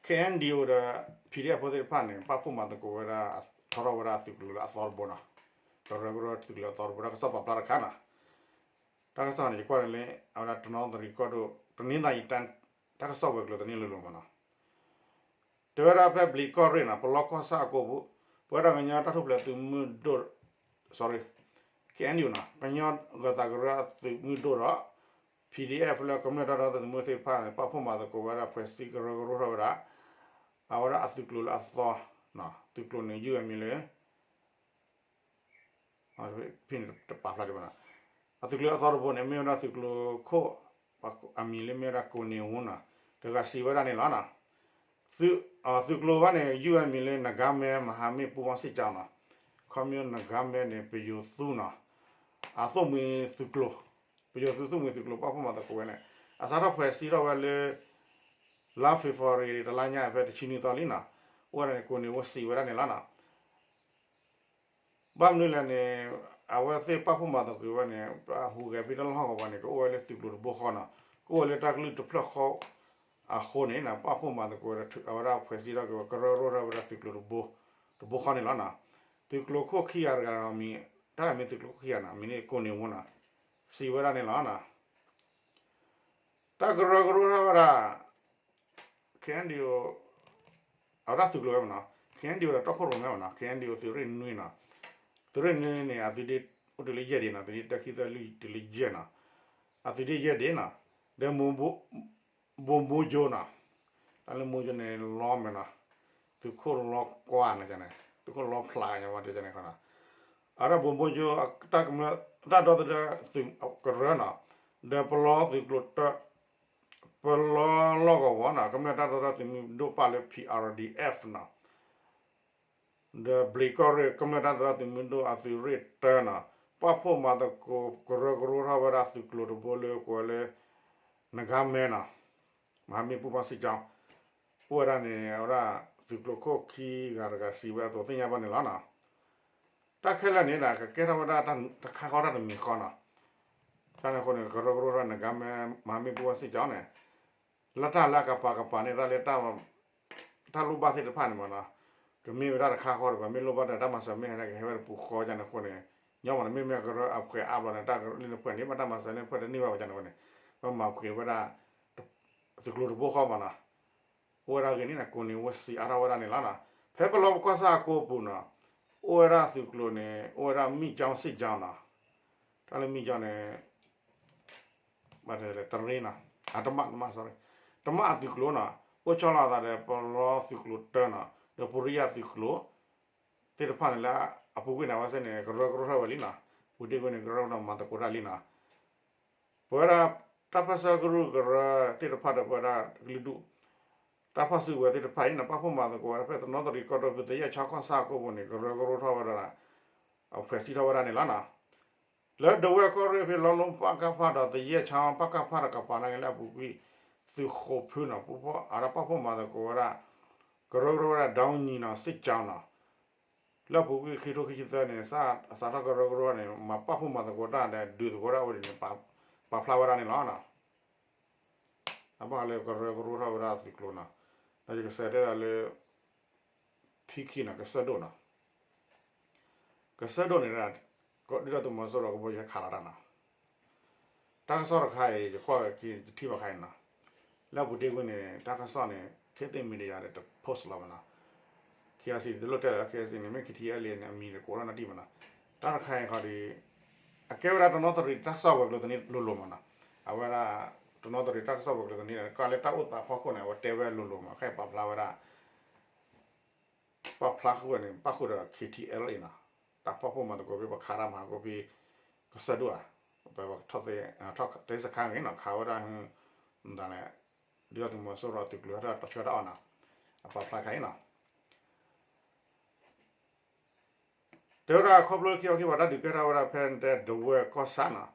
K N D O ဒီး P D F ဖိသ့ၣ်တဖၣ်န့ၣ် ပာ်ဖှိၣ်မၤသကိးဝဲဒၣ် ထီထီၣ်ဝဲဒၣ်သုးကျိၤလၢအသီတဘိနီၤ. ကရၢကရိသုးကျိၤအသီတဘိ တၢ်ကစီၣ်ပာ်ဖျါတခါနီၤ. တၢ်ကစီၣ်န့ၣ် ယကွၢ်န့ၣ်လၢ အဝဲဒၣ်တနီသရံၣ်ကီၢ်ဒိၣ် တနံၤသးယံၤ တၢ်ကစီၣ်ဝဲၤကျိၤသန့ၣ်လိၤလိၤမးနီၤ. တဲဝဲဒၣ်ဖဲဘျံးကီၢ်ရ့ၣ်နီၤ ပလီကီၢ်ဆၣ်အကိပူၤ ပဝဲဒၣ်ကညီတၢ်ထူၣ်ဖျဲးသုးမုၢ်ဒိၣ် sorry K N D O နီၤ ကညီဂၢၤသးကရၢအသုးမုၢ်ဒိၣ်ဒီး P D F လၢကမျၢၢ်တၢ်ဒီသဒၢသုးမုၢ်သ့ၣ်တဖၣ်န့ၣ် ပာ်ဖှိၣ်မၤသကိးဝဲဒၣ် ဖှဲးစံကရၢကရိထီၣ်ဝဲဒၣ် အဝဲဒၣ်အသုးကျိၤလၢအသီ သုးကျိၤန့ၣ် ယုၢ်အမံၤလၢ ဖဲန့ၣ်တပာ်ဖျါဒံးဘၣ်နီၤ. အသုးကျိၤအသီတဘိန့ၣ် မ့ၢ်ဝဲဒၣ်သုးကျိၤခိၣ် အမံၤလၢမ့ၢ်ဝဲဒၣ်ကိးနံၤဝူနီၤ တဂၤစံးဝဲဒၣ်န့ၣ်လီၤနီၤ. သုးကျိၤဘၣ်န့ၣ် ယုၢ်အမံၤလၢ နဂါမဲ မဟာမိတ်ပူးပေါင်းစစ်ကြောင်းနီၤ ခီမ့ၢ်နဂါမဲန့ၣ် ပယိၤသူနီၤ အသိၣ်မှံၤသုးကျိၤ ပယိၤသူသိၣ်မှံၤသုးကျိၤ ပာ်ဖှိၣ်မၤသကိးဝဲန့ၣ် အစးထီၣ်ဖှဲးစံထီၣ်ဝဲလၢ လါ February တလါညါဖဲတဆံနွံသီလံနီၤ. အိၣ်ဝဲဒၣ်န့ၣ် ကိးနံၤဝူစံးဝဲဒၣ်န့ၣ်လီၤနီၤ. ဘၣ်မနုၤလဲၣ်န့ၣ် အဝဲသ့ၣ်ပာ်ဖှိၣ်မၤသကိးဝဲန့ၣ် ပဟူးဂဲၤဖဲတၢ်လီၢ်ဟီၣ်ကဝီၤန့ၣ် ကအိၣ်ဝဲလၢသုးကျိၤတဘိဃီနီၤ ကအိၣ်ဝဲလၢတၢ်ကလုၢ်တဖျၢၣ်ဃီအဃိန့ၣ် ပာ်ဖှိၣ်မၤသကိးဝဲဒၣ် အဝဲဒၣ်ဖှဲးစံထီၣ်က့ၤဝဲ ကရၢကရိထီၣ်ဝဲဒၣ်သုးကျိၤတဘိ တဘိဃီန့ၣ်လီၤနီၤ. သုးကျိၤခိၣ်ခံဂၤတဂၤဒီး မ့ၢ် တၢ်မ့ၢ်သုးကျိၤခိၣ်ခံဂၤနီၤ မ့ၢ်ကိးနံၤဝူနီၤ စံးဝဲဒၣ်န့ၣ်လီၤနီၤ. တၢ်ကရၢကရိထီၣ်ဝဲဒၣ် K N D O အဝဲဒၣ်သုးကျိၤဝဲမးနီၤ K N D O ဒီးတီခိၣ်ရိၣ်မဲမးနီၤ K N D O သုးရ့ၣ်နွံနီၤ သုးရ့ၣ်နွံန့ၣ် အသုးဒ့အိၣ်တုၤလၢယဲၢ်ဒ့နီၤ သုးဒ့တၢခံသၢလွံၢ်တုၤလၢယဲၢ်နီၤ အသုးဒ့ယဲၢ်ဒ့နီၤ ဒီး ဗိုလ်မှူးချုပ်နီၤ တၢ်လၢ ဗိုလ်မှူးချုပ် န့ၣ် လီမဲာ်နီၤ သုးခိၣ်လီကွၢ်န့ၣ် သုးခိၣ်လီဖျးညါဝဲတဲန့ၣ်ခီနီၤ အဝဲဒၣ် ဗိုလ်မှူးချုပ် တၢ်ဒီသဒၢသုးကရၢနီၤ ဒီးပလီသုးကျိၤတၢ ပလီလီၢ်ကဝီၤနီၤ ကမျၢၢ်တၢ်ဒီသဒၢသုးမုၢ်ဒိၣ်ပၣ်လၢ P R D F နီၤ ဒီးဘျံးကီၢ်ရ့ၣ် ကမျၢၢ်တၢ်ဒီသဒၢသုးမုၢ်ဒိၣ်အသုးရ့ၣ်တၢနီၤ ပာ်ဖှိၣ်မၤသကိးကရၢကရိထီၣ်ဝဲဒၣ်သုးကျိၤတဘိလၢကိးဝဲလၢ နဂါမဲနီၤ မဟာမိတ်ပူးပေါင်းစစ်ကြောင်း အိၣ်ဝဲဒၣ်န့ၣ် အဝဲဒၣ်သုးကျိၤခိၣ်ခံဂၤတဂၤစံးဝဲအသိးသ့ၣ်ညါဘၣ်န့ၣ်လီၤနီၤ. တၢ်ခဲလၢာ်န့ၣ်ဒီး ကကဲထီၣ်ဝဲဒၣ်တၢ်ခါဃီတၢ်တမံၤဃီနီၤ. တၢ်န့ၣ်အဃိန့ၣ် ကရၢကရိထီၣ်နဂါမဲ မဟာမိတ်ပူးပေါင်းစစ်ကြောင်းန့ၣ် လၢတၢ်လၢအကပၤကပၤန့ၣ် တၢ်လၢ တၢ်လိၣ်ဘၣ်သ့ၣ်တဖၣ်န့ၣ်မးနီၤ ကမ့ၢ်ဝဲဒၣ်တခါဃီဒီး ပမ့ၢ်လိၣ်ဘၣ်ဒီးတၢ်မၤစၢၤမ့ၢ်ဟဲဒၣ်ကဟဲဝဲတပူၤဃီန့ၣ်အဃိန့ၣ် ညီမးန့ၣ် မ့မ့ၢ်ကရၢအဖှဲးအါဘျီန့ၣ် တၢ်လၢနဖှဲးန့ၣ် ဘၣ်တၢ်မၤစၢၤန့ၣ် ဖှဲးတန့ၢ်ဘၣ်ဝဲန့ၣ်အဃိန့ၣ် ပမၤပှဲၤဝဲဒၣ် သုးကျိၤတဘိဃီမးနီၤ. အိၣ်ဝဲဒၣ်ဂ့ၢ်န့ၣ် ကိးနံၤဝူစံးအါထီၣ်ဝဲဒၣ်န့ၣ်လီၤနီၤ. ဖဲပလီပကီၢ်ဆၣ်အကိပူၤနီၤ အိၣ်ဝဲဒၣ်သုးကျိၤန့ၣ် အိၣ်ဝဲဒၣ် မီၣ်ကၠီစံၣ်ကၠီနီၤ. တၢ်လၢမီၣ်ကၠီန့ၣ် ဘၣ်တဲလဲၣ် တရ့နီၤ တမၣ် တမၣ် sorry တမၣ်အသုးကျိၤနီၤ အိၣ်ဆီလီၤအသးဒီးပလီသုးကျိၤတၢနီၤ ဒီးပူရံယၤသုးကျိၤ သ့ၣ်တဖၣ်န့ၣ်လၢ အပူၤကွံာ်န့ၣ် အဝဲသ့ၣ်န့ၣ် ကရၢကရိထီၣ်ဝဲလံနီၤ ပူၤတ့ၢ်ကွံာ်န့ၣ် ကရၢကရိမၤသကိးတၢ်လံနီၤ ပဝဲဒၣ် တၢ်ပၢၢ်ဆၢကရူၢ်ကရၢသ့ၣ်တဖၣ်ဒီးပဝဲဒၣ်ကလုာ်ဒူၣ် တၢ်ဖီၣ်စုကဝဲၤသ့ၣ်တဖၣ်အံၤန့ၣ် ပာ်ဖှိၣ်မၤသကိးဝဲဒၣ်ဖဲတနီသရံၣ်ကီၢ်ဒီဘ့ၣ်သယဲၢ်ဆါကီၢ်ဆၣ်အကိပူၤန့ၣ် ကရၢကရိထီၣ်ဝဲဒၣ် အဖှဲးစံးထီၣ်ဝဲဒၣ်န့ၣ်လီၤနီၤ. လၢဒဝဲၢ်ကီၢ်ရ့ၣ်ဖဲလီလိပကဖ ဒီးသယဲၢ်ဆါပကဖ တကပၤန့ၣ်လၢအပူၤကွံာ် သုးဃိးဖုနီၤ ပူဖီၣ်အတၢ်ပာ်ဖှိၣ်မၤသကိးဝဲဒၣ် ကရၢကရိဝဲဒၣ် ဒေါင်းညီနီၤ စစ်ကြောင်းနီၤ လၢအပူၤကွံာ်ခံထိခံဆံသၢန့ၣ် စးထီၣ်ကရၢကရိန့ၣ် မၤပာ်ဖှိၣ်မၤသကိးတၢ်ဒီးဒုးသကိးတၢ်အိၣ်ဒ်န့ၣ် ပာ်ဖျါဝဲဒၣ်န့ၣ်လီၤ. အဘၣ်ဃးလၢကရၢကရိထီၣ်ဝဲဒၣ်သုးကျိၤနီၤ ဒီးယကစးတဲဒၣ်လၢ ထံခံနီၤ ကစၢၢ်ဒိၣ်နီၤ ကစၢၢ်ဒိၣ်န့ၣ် ကဒုၣ်ဒါသုးမီၤစိရိၤကဘီယူၤဟဲခးလီၤတၢ်နီၤ တၢ်ကစီၣ်တခါအံၤ ယကွၢ်ဝဲခံယထံၣ်ဘၣ်ခါအံၤနီၤ လၢအပူၤတ့ၢ်ကွံာ်န့ၣ် တၢ်ကစီၣ်န့ၣ် ခေတ်သစ်မီဒီယာဒီးတ post လီၤဘၣ်နီၤ KIC တလိၣ်တဲလၢ KIC န့ၣ် မ့ၢ် KTLA န့ၣ် အမံၤန့ၣ် ကိးထီၣ်နီတံၢ်ဘၣ်နီၤ တၢ်တခါအံၤခီဒီး အကဲဝဲဒၣ်တနီသရံၣ်တၢ်ကစီၣ်ဝဲၤကျိၤသန့ၣ်လိၤလိၤမးနီၤ အဝဲဒၣ် တနီသရံၣ်တၢ်ကစီၣ်ပူၤကျဲၤသနံၤန့ၣ် ကီၢ်လၢတၢ်အိၣ်သးဖီခိၣ်န့ၣ် အဝဲတဲဝဲလိၤလိၤမး ခဲအံၤပာ်ဖျါဝဲဒၣ် ပာ်ဖျါဃုာ်ဝဲန့ၣ် ပၣ်ဃုာ်ဒီး ခ့ထံအဲလ်အ့နီၤ, တၢ်ဖီခိၣ်မၤသကိးဖဲပခးတၢ်မၤသကိးဖဲ ကစၢၢ်ဒိၣ်ဧါ, ပထီၣ်သ့စခါဂ့ၤနီၤ ခးဝဲဒၣ် မတၤလဲၣ်, ဒုၣ်ဒါသုးမီၤစိရိၤအသုးကျိၤဟဲထီၣ်တၢ်ဆှၢတၢ်အီၣ်နီၤ, အပာ်ဖျါခါအံၤနီၤ တဲဝဲဒၣ်ခီဖျိလၢခံခီခံပၤ တၢ်ဒုးကဲထီၣ်ဝဲဒၣ်ဖဲတဲဒဝဲၢ်ကီၢ်ဆၣ်နီၤ,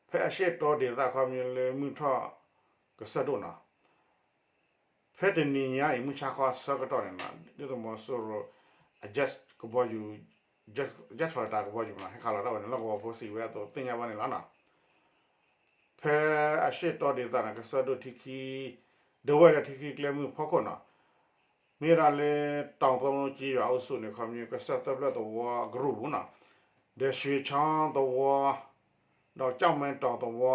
ဖဲအရှေ့တောဒေသ ခီဖျိလၢမုၢ်ထီၣ်ကစၢၢ်ဒိၣ်နီၤ, ဖဲတနံၤညါအံၤ မုၢ်ဆါခီဆၢကတီၢ်န့ၣ်နီၤ ဒုၣ်ဒါသုးမီၤစိရိၤအ jet ကဘီယူၤ, jet fighter ကဘီယူၤနီၤ ဟဲခးလီၤတၢ်ဝဲန့ၣ် လီၢ်ကဝီၤဖိစံးဝဲအသိးသ့ၣ်ညါဘၣ်န့ၣ်လီၤနီၤ. ဖဲအရှေ့တောဒေသန့ၣ် ကစၢၢ်ဒိၣ်ထံခံ, ဒဝဲၢ်လၢထံခံကျဲမုၢ်ဖီခိၣ်နီၤ, မ့ၢ်ဝဲဒၣ်လၢ တောင်သုံးလုံးကျေးရွာအုပ်စုန့ၣ် ခီဖျိကစၢၢ်သၢဖျၢၣ်သဝီကရူၢ်ပူၤနီၤ, ဒီးရွှေချောင်းသဝီ, ဒီးကျောက်မဲတောင်သဝီ,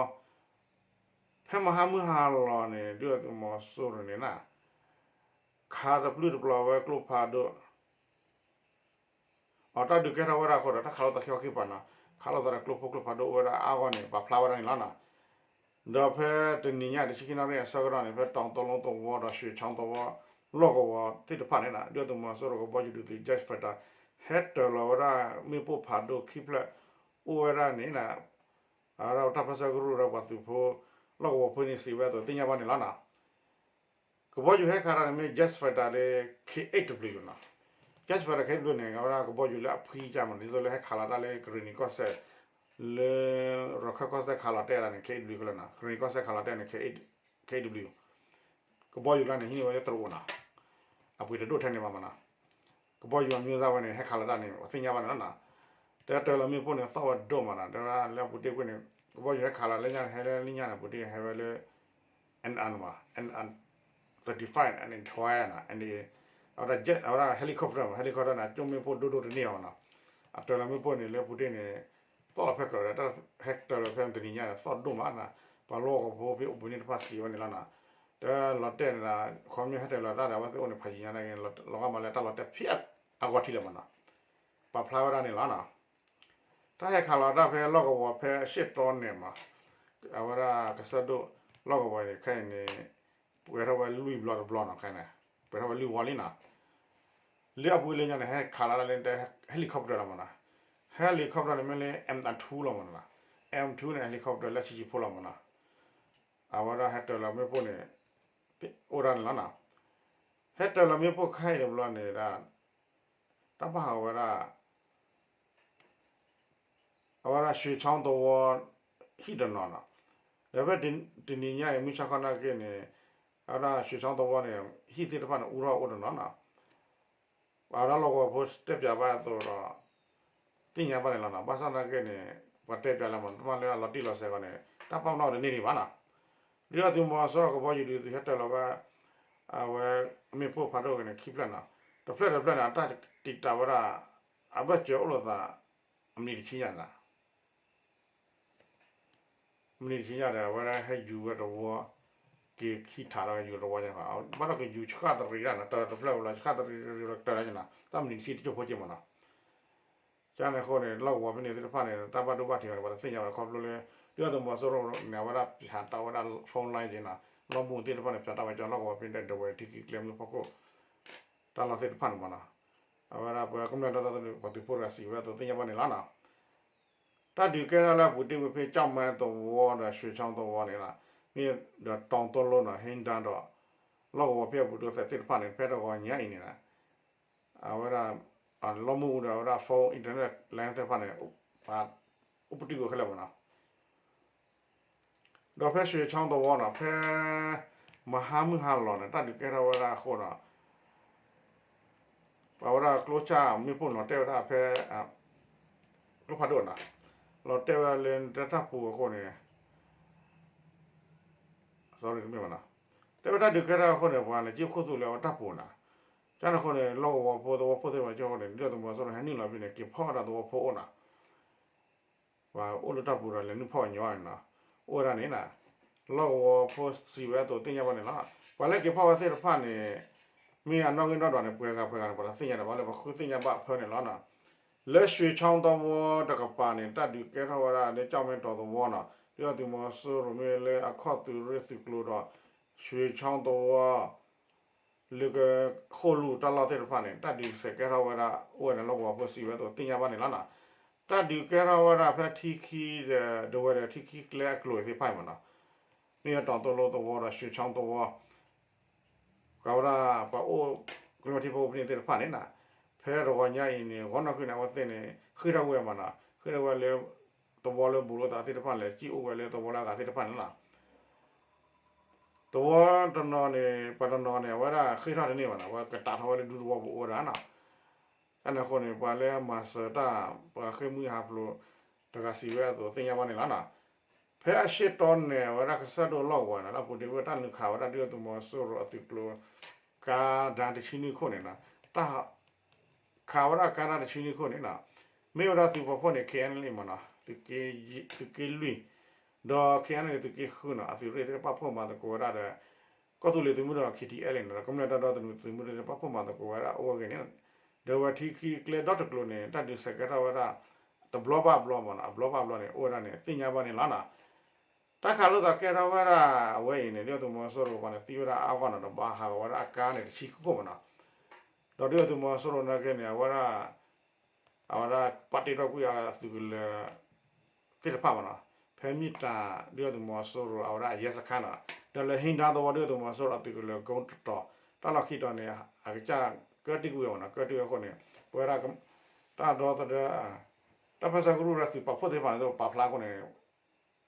ဖဲမဟါမုၢ်ဟါလီၤန့ၣ် ဒုၣ်ဒါသုးမီၤစိရိၤန့ၣ်နီၤ, ခးတပျုၢ်တပျီၤဝဲကျိဖးဒိၣ် အတၢ်ဒုးကဲထီၣ်ဝဲဒၣ်အဃိဒီး တၢ်ခးလိာ်သးခံခီခံပၤနီၤ, ခးလိာ်သးဒီးကျိဖိကျိဖးဒိၣ်အိၣ်ဝဲဒၣ်အါဂီၢ်န့ၣ် ပာ်ဖျါဝဲဒၣ်န့ၣ်လီၤနီၤ. ဒီးဖဲတနံၤညါ တဆံခံနၣ်ရံၣ်အဆၢကတီၢ်န့ၣ် ဖဲတောင်သုံးလုံးသဝီဒီးရွှေချောင်းသဝီ လီၢ်ကဝီၤသ့ၣ်တဖၣ်န့ၣ်နီၤ ဒုၣ်ဒါသုးမီၤစိရိၤကဘီယူၤဒုးသုး jet fighter ဟဲတၢၤလီၤဝဲဒၣ်မ့ၣ်ပိၢ်ဖးဒိၣ်ခံဖျၢၣ် အိၣ်ဝဲဒၣ်န့ၣ်နီၤ, အဝဲဒၣ်တၢ်ပၢၢ်ဆၢကရူၢ်ဒီးပှၤသုးဖိ လီၢ်ကဝီၤဖိန့ၣ်စံးဝဲအသိးသ့ၣ်ညါဘၣ်န့ၣ်လီၤနီၤ. ကဘီယူၤဟဲခးတၢ်န့ၣ်မ့ၢ် jet fighter လၢ K eight W နီၤ, jet fighter K eight W န့ၣ် အဝဲဒၣ်ကဘီယူၤလၢအဖှံကၢ်မး ဒ်သိးလၢဟဲခးလီၤတၢ်လၢကရ့ၣ်နံၤကီၢ်စဲၣ် လၢရခၢၣ်ကီၢ်စဲၣ်ခးလီၤတဲာ်ဒၣ်န့ၣ် K eight W ကလၢနီၤ, ကရ့ၣ်နံၤကီၢ်စဲၣ်ခးလီၤတဲာ်န့ၣ် K eight, K eight W ကဘီယူၤလၢန့ၣ် ဟံးန့ၢ်ဝဲလၢတရူးနီၤ, အပှ့ၤတဒိၣ်ထဲန့ၣ်ဘၣ်မးနီၤ, ကဘီယူၤအမျိုးအစားဝဲန့ၣ် ဟဲခးလီၤတၢ်န့ၣ် ပသ့ၣ်ညါဘၣ်န့ၣ်လီၤနီၤ. တဲတၢၤလီၤမ့ၣ်ပိၢ်န့ၣ် သီၣ်ဝဲဒိၣ်မးနီၤ, တဲဝဲဒၣ်လၢအပူၤတ့ၢ်ကွံာ်န့ၣ် ကဘီယူၤဟဲခးလီၤလၢညါန့ၣ် ဟဲလၢလၢညါန့ၣ် ပူၤတ့ၢ်ဟဲဝဲလၢ N R မး N R thirty-five N R twelve နီၤ, အဝဲဒၣ် jet အဝဲဒၣ် helicopter မး helicopter န့ၣ် ကၠိမ့ၣ်ပိၢ်ဒိၣ်ဒိၣ်တန့ၢ်အီၤနီၤ, အတၢၤလီၤမ့ၣ်ပိၢ်န့ၣ်လၢပူၤတ့ၢ်န့ၣ် သီၣ်လီၤဖဲကရၢၢ်ဒီး တၢ်ဟဲတၢၤလီၤဖဲတနံၤညါန့ၣ် သီၣ်ဒိၣ်မးနီၤ, ပှၤလီၢ်ကဝီၤဖိဖဲအိၣ်ဘှံးန့ၢ်တဖၣ်စံးဝဲန့ၣ်လီၤနီၤ. တဲလီၤတဲာ်န့ၣ်ဒီး ခီဖျိဟဲတၢၤလီၤတၢ်ဒီး အဝဲသ့ၣ်အိၣ်န့ၣ်ဖးယံၤညါန့ၣ် လီၤဂာ်မးလၢတၢ်လီၤတဲာ်ဖဲအဂီၢ်ထံးလၢၤမးနီၤ, ပာ်ဖျါဝဲဒၣ်န့ၣ်လီၤနီၤ. တၢ်ဟဲခးလီၤတၢ်ဖဲလီၢ်ကဝီၤဖဲအရှေ့တောန့ၣ်မး, အဝဲဒၣ်ကစၢၢ်ဒိၣ်လီၢ်ကဝီၤန့ၣ် ခဲအံၤန့ၣ် ပှဲၤထီၣ်ဝဲလွံၢ်ဘျီတဘျီနီၤ, ခဲအံၤန့ၣ် ပှဲၤထီၣ်ဝဲလွံၢ်ဝီလံနီၤ. လၢအပူၤလၢညါန့ၣ် ဟဲခးလီၤတၢ်လၢ helicopter လီၤမးနီၤ, helicopter န့ၣ်မ့ၢ်လၢ M two လီၤမးနီၤ, M two န့ၣ် helicopter လၢဆံးဆံးဖိလီၤမးနီၤ. အဝဲဒၣ်ဟဲတၢၤလီၤမ့ၣ်ပိၢ်န့ၣ် အိၣ်ဒၣ်န့ၣ်လီၤနီၤ. ဟဲတၢၤလီၤမ့ၣ်ပိၢ်ခဲအံၤတဘျီန့ၣ်ဒၣ် တၢ်ဘၣ်ဟးဂီၤဝဲဒၣ် အဝဲဒၣ်ရွှေချောင်းသဝီ ဟံၣ်တနီၤနီၤ, ဒီးဖဲတနံၤညါအံၤ မုၢ်ဆါခီနာ်က့န့ၣ် အဝဲဒၣ်ရွှေချောင်းသဝီန့ၣ် ဟံၣ်သ့ၣ်တဖၣ်န့ၣ် အူထီၣ်အိၣ်တနီၤနီၤ, အဝဲဒၣ်လီၢ်ကဝီၤဖိတဲပၠးဘၣ်အသိးဒီး သ့ၣ်ညါဘၣ်န့ၣ်လီၤနီၤ. ဘၣ်ဆၣ်သနာ်က့န့ၣ် ပှၤတဲပၠးလၢမ့ၢ်တမ့ၢ်လၢအလီၤတံၢ်လီၤဆဲးဘၣ်န့ၣ် တၢ်ပာ်ပနီၣ်တန့ၢ်ဒံးဘၣ်နီၤ. ဒုၣ်ဒါသုးမီၤစိရိၤကဘီယူၤဒုးသုးဟဲတၢၤလီၤဝဲ အဝဲမ့ၣ်ပိၢ်ဖးဒိၣ်ဂ့ၤန့ၣ် ခံဖျၢၣ်နီၤ, တဖျၢၣ်တဖျၢၣ်န့ၣ် အတၢ်တံာ်တာ်ဝဲဒၣ် အဘၢၣ်စၢၤအိၣ်လိာ်သး အမံးနံးတဆံညါနီၤ မံးနံးတဆံညါဒီး အဝဲဒၣ်ဟဲယူၤဝဲတဝီ က့ၤခံထးဒီးယူၤတဝီညါ, ဘၣ်ဒီးကယူၤဆှၣ်တရံးဒၣ်နီၤ, တၢၤတဖျၢၣ်ဝဲလီၤ ဆှၣ်တရံးတၢၤဒၣ်နီၤ, တၢ်မံးနံးတဆံတကၠိၢ်ဖိက့မးနီၤ. ကန့ၣ်အဃိန့ၣ် လီၢ်ကဝီၤဖဲန့ၣ်သ့ၣ်တဖၣ်န့ၣ် တၢ်ဘၣ်ဒိဘၣ်ထံးဂ့ၤန့ၣ် ပှၤတသ့ၣ်ညါဝဲခီဖျိလၢ ဒုၣ်ဒါသုးမီၤစိရိၤန့ၣ် အဝဲဒၣ်ဖၠးတၢ်ဝဲဒၣ် phone line က့နီၤ, လီၢ်မူသ့ၣ်တဖၣ်န့ၣ် ဖၠးတၢ်ဝဲကၠီလီၢ်ကဝီၤဖဲန့ၣ် ဒဝဲၢ်ထံခံကျဲမုၢ်ဖီခိၣ် တၢ်လီၢ်သ့ၣ်တဖၣ်န့ၣ်မးနီၤ, အဝဲဒၣ်ပှၤကမျၢၢ်တၢ်သ့ၣ်တဖၣ် ပှၤသုးဖိတဂၤစံးဝဲအသိးသ့ၣ်ညါဘၣ်န့ၣ်လီၤနီၤ. တၢ်ဒုးကဲထီၣ်လၢအပူၤတ့ၢ်ဝဲဖဲကၠီၣ်မဲသဝီဒီး ရွှေချောင်းသဝီန့ၣ်လီၤ. မ့ၢ်ဒီးတောင်သုံးလုံးနီၤ ဟ့ၣ်ဒါဒီး လီၢ်ကဝီၤဖဲအပူၤတ့ၢ်သ့ၣ်တဖၣ်န့ၣ် ဖဲတဂီၤညါအံၤန့ၣ် အဝဲဒၣ် လီၢ်မုၢ်အူဒီးအဝဲဒၣ် phone internet line သ့ၣ်တဖၣ်န့ၣ် ပှၤအိၣ်ပတုာ်အီၤခဲလၢာ်မးနီၤ. ဒီးဖဲရွှေချောင်းသဝီနီၤ ဖဲမဟါမုၢ်ဟါလီၤန့ၣ် တၢ်ဒုးကဲထီၣ်ဝဲဒၣ်အဃိဒီး ပှၤဝဲဒၣ်ကျိစၢ်မ့ၣ်ပိၢ်လီၤတဲာ်ဝဲဒၣ်ဖဲ ကျိဖးဒိၣ်နီၤ လီၤတဲာ်ဝဲဒၣ်လၢတၢ်ပူၤအဃိန့ၣ် sorry တမ့ၢ်ဘၣ်နီၤ တဲဝဲတၢ်ဒုးကဲထီၣ်အဃိန့ၣ် ပှၤန့ၣ်က့ၣ်ခိၣ်သူလၢအဝဲတၢ်ပူၤနီၤ ကန့ၣ်အဃိန့ၣ် လီၢ်ကဝီၤဖိသဝီဖိသ့ၣ်တဖၣ်က့ၣ်အဃိန့ၣ် ဒုၣ်ဒါသုးမီၤစိရိၤန့ၣ် ဟဲနုာ်လီၤဖဲန့ၣ် က့ၤဖီၣ်ဝဲဒၣ်သဝီဖိအိၣ်နီၤ ပှၤအိၣ်လၢတၢ်ပူၤဒီးလဲၤနုာ်ဖီၣ်ကညီန့ၣ်နီၤ အိၣ်ဝဲဒၣ်န့ၣ်နီၤ လီၢ်ကဝီၤဖိစံးဝဲအသိးသ့ၣ်ညါဘၣ်န့ၣ်လီၤ. ပှၤလၢက့ၤဖီၣ်ဝဲသ့ၣ်တဖၣ်န့ၣ် မ့ၢ်အနီၣ်ဂံၢ်နီၣ်ဒွးန့ၣ် ပှဲၤဂၤပှဲၤဂၤန့ၣ် ပှၤတသ့ၣ်ညါဒီး ဘၣ်လၢပဃုသ့ၣ်ညါဘၣ်အဖၢန့ၣ်လီၤနီၤ. လၢရွှေချောင်းသဝီတကပၤန့ၣ် တၢ်ဒုးကဲထီၣ်ဝဲဒၣ်လၢကၠီၣ်မဲတီၤသဝီနီၤ ဒုၣ်ဒါသုးမီၤစိရိၤမ့ၢ်လၢအခီၣ်သုးရ့ၣ်သုးကျိၤဒီး ရွှေချောင်းသဝီ လၢကခိၣ်လူၢ်တၢ်လီၢ်သ့ၣ်တဖၣ်န့ၣ် တၢ်ဒုးစဲးကဲထီၣ်ဝဲဒၣ်အိၣ်ဝဲန့ၣ် လီၢ်ကဝီၤဖိစံးဝဲအသိးသ့ၣ်ညါဘၣ်န့ၣ်လီၤနီၤ. တၢ်ဒုးကဲထီၣ်ဝဲဒၣ်ဖဲထံခံဒီး ဒဝဲဒီးထံခံကျဲအကျိၤသ့ၣ်တဖၣ်အံၤမ့ၢ်နီၤ, မ့ၢ်ဝဲတီၤသိလိသဝီဒီး ရွှေချောင်းသဝီ ကဝဲဒၣ်ပှၤအိၣ်ကလံၤထံဖိပနံၣ်သ့ၣ်တဖၣ်န့ၣ်နီၤ, ဖဲတဂီၤညါအံၤန့ၣ် ဂီၤနီၢ်ခုန့ၣ် အဝဲသ့ၣ်န့ၣ် ဃ့ၢ်ထီၣ်ကွံာ်ဝဲမ့ၢ်နီၤ, ဃ့ၢ်ထီၣ်ဝဲလၢ သဝီလၢဘူးလိာ်သးသ့ၣ်တဖၣ်လဲၤစံၣ်အိၣ်ဝဲလၢသဝီလၢအဂၤသ့ၣ်တဖၣ်န့ၣ်လီၤ. သဝီတနီၤန့ၣ် ပှၤတနီၤန့ၣ် အဝဲဒၣ်ဃ့ၢ်ထီၣ်တန့ၢ်ဘၣ်နီၤ, အဝဲကတာ်ထီၣ်ဝဲလၢဒူသဝီပူၤအိၣ်ဝဲဒၣ်နီၤ. အန့ၣ်အဃိန့ၣ် ပှၤလၢအမၤစၢၤတၢ် ပှၤဃ့ၢ်မှံဟးဖျိးတဂၤစံးဝဲအသိးသ့ၣ်ညါဘၣ်န့ၣ်လီၤနီၤ. ဖဲအရှေ့တောန့ၣ် အဝဲဒၣ်ကစၢၢ်ဒိၣ်လီၢ်ကဝီၤန့ၣ် လၢအပူၤတ့ၢ်ဝဲတၢ်နုာ်ခးဝဲဒၣ်ဒုၣ်ဒါသုးမီၤစိရိၤအသုးကျိၤ ကါဒါတဆံနွံခိၣ်န့ၣ်နီၤ, တၢ် ခးဝဲဒၣ်ကါဒါတဆံနွံခိၣ်န့ၣ်နီၤ, မ့ၢ်ဝဲဒၣ်သုးပာ်ဖှိၣ်န့ၣ် ခဲအံၤန့ၣ်မ့ၢ်နီၤ, သုးက့လွံၢ် ဒီးခဲအံၤန့ၣ် သုးက့ဃုနီၤ, အသုးရ့ၣ်သ့ၣ်တဖၣ်ပာ်ဖှိၣ်မၤသကိးဝဲဒၣ်ဒီး ကီၢ်သူလ့ၤသုးမုၢ်ဒိၣ် ခံထံအဲလ့ၣ်န့ၣ်ဒီး ကမျၢၢ်တၢ်ဒီသဒၢသုးမုၢ်ဒိၣ်သ့ၣ်တဖၣ်ပာ်ဖှိၣ်မၤသကိးဝဲဒၣ်အိၣ်ဝဲအဂ့ၢ်န့ၣ်, ဒီးဝဲထံခံကျဲဒီတကျိၤန့ၣ် တၢ်ဒုးစဲးကဲထီၣ်ဝဲဒၣ် တဘျီဘၣ်ဘျီမ့ၢ်နီၤ, အဘျီဘၣ်ဘျီန့ၣ် အိၣ်ဝဲဒၣ်န့ၣ် သ့ၣ်ညါဘၣ်န့ၣ်လီၤနီၤ. တၢ်ခးလိာ်သးကဲထီၣ်ဝဲဒၣ်အဝဲအံၤန့ၣ် ဒုၣ်ဒါသုးမီၤစိရိၤပှၤန့ၣ် သံဝဲဒၣ်အါဂီၢ်နီၤ, ဒီးဘၣ်ဟးဂီၤဝဲဒၣ်အကါန့ၣ် တဆံဃုခိၣ်မ့ၢ်နီၤ. ဒီးဒုၣ်ဒါသုးမီၤစိရိၤနာ်က့န့ၣ် အဝဲဒၣ် အဝဲဒၣ်ပာ်တ့ၢ်ထီၣ်ကွံာ်အသုးကလၢၤသ့ၣ်တဖၣ်မ့ၢ်နီၤ, ဖဲမ့ၢ်တၢ်ဒုၣ်ဒါသုးမီၤစိရိၤအဝဲဒၣ်အရဲစခန်းနီၤ, ဒီးလၢဟံၣ်ဒါသဝီဒုၣ်ဒါသုးမီၤစိရိၤအသုးကလၢၤကိတတီၤ တၢ်လီၢ်ခံတီၤန့ၣ် အကစၢ်ကၢတံၢ်ကွံာ်အီၤမ့ၢ်နီၤ, ကၢတံၢ်ကွံာ်အဃိန့ၣ် ပဝဲဒၣ် တၢ်ဒီသဒၢ တၢ်ပၢၢ်ဆၢကရူၢ်ဒီးသုးပာ်ဖှိၣ်သ့ၣ်တဖၣ်န့ၣ် ပာ်ဖျါအဃိန့ၣ်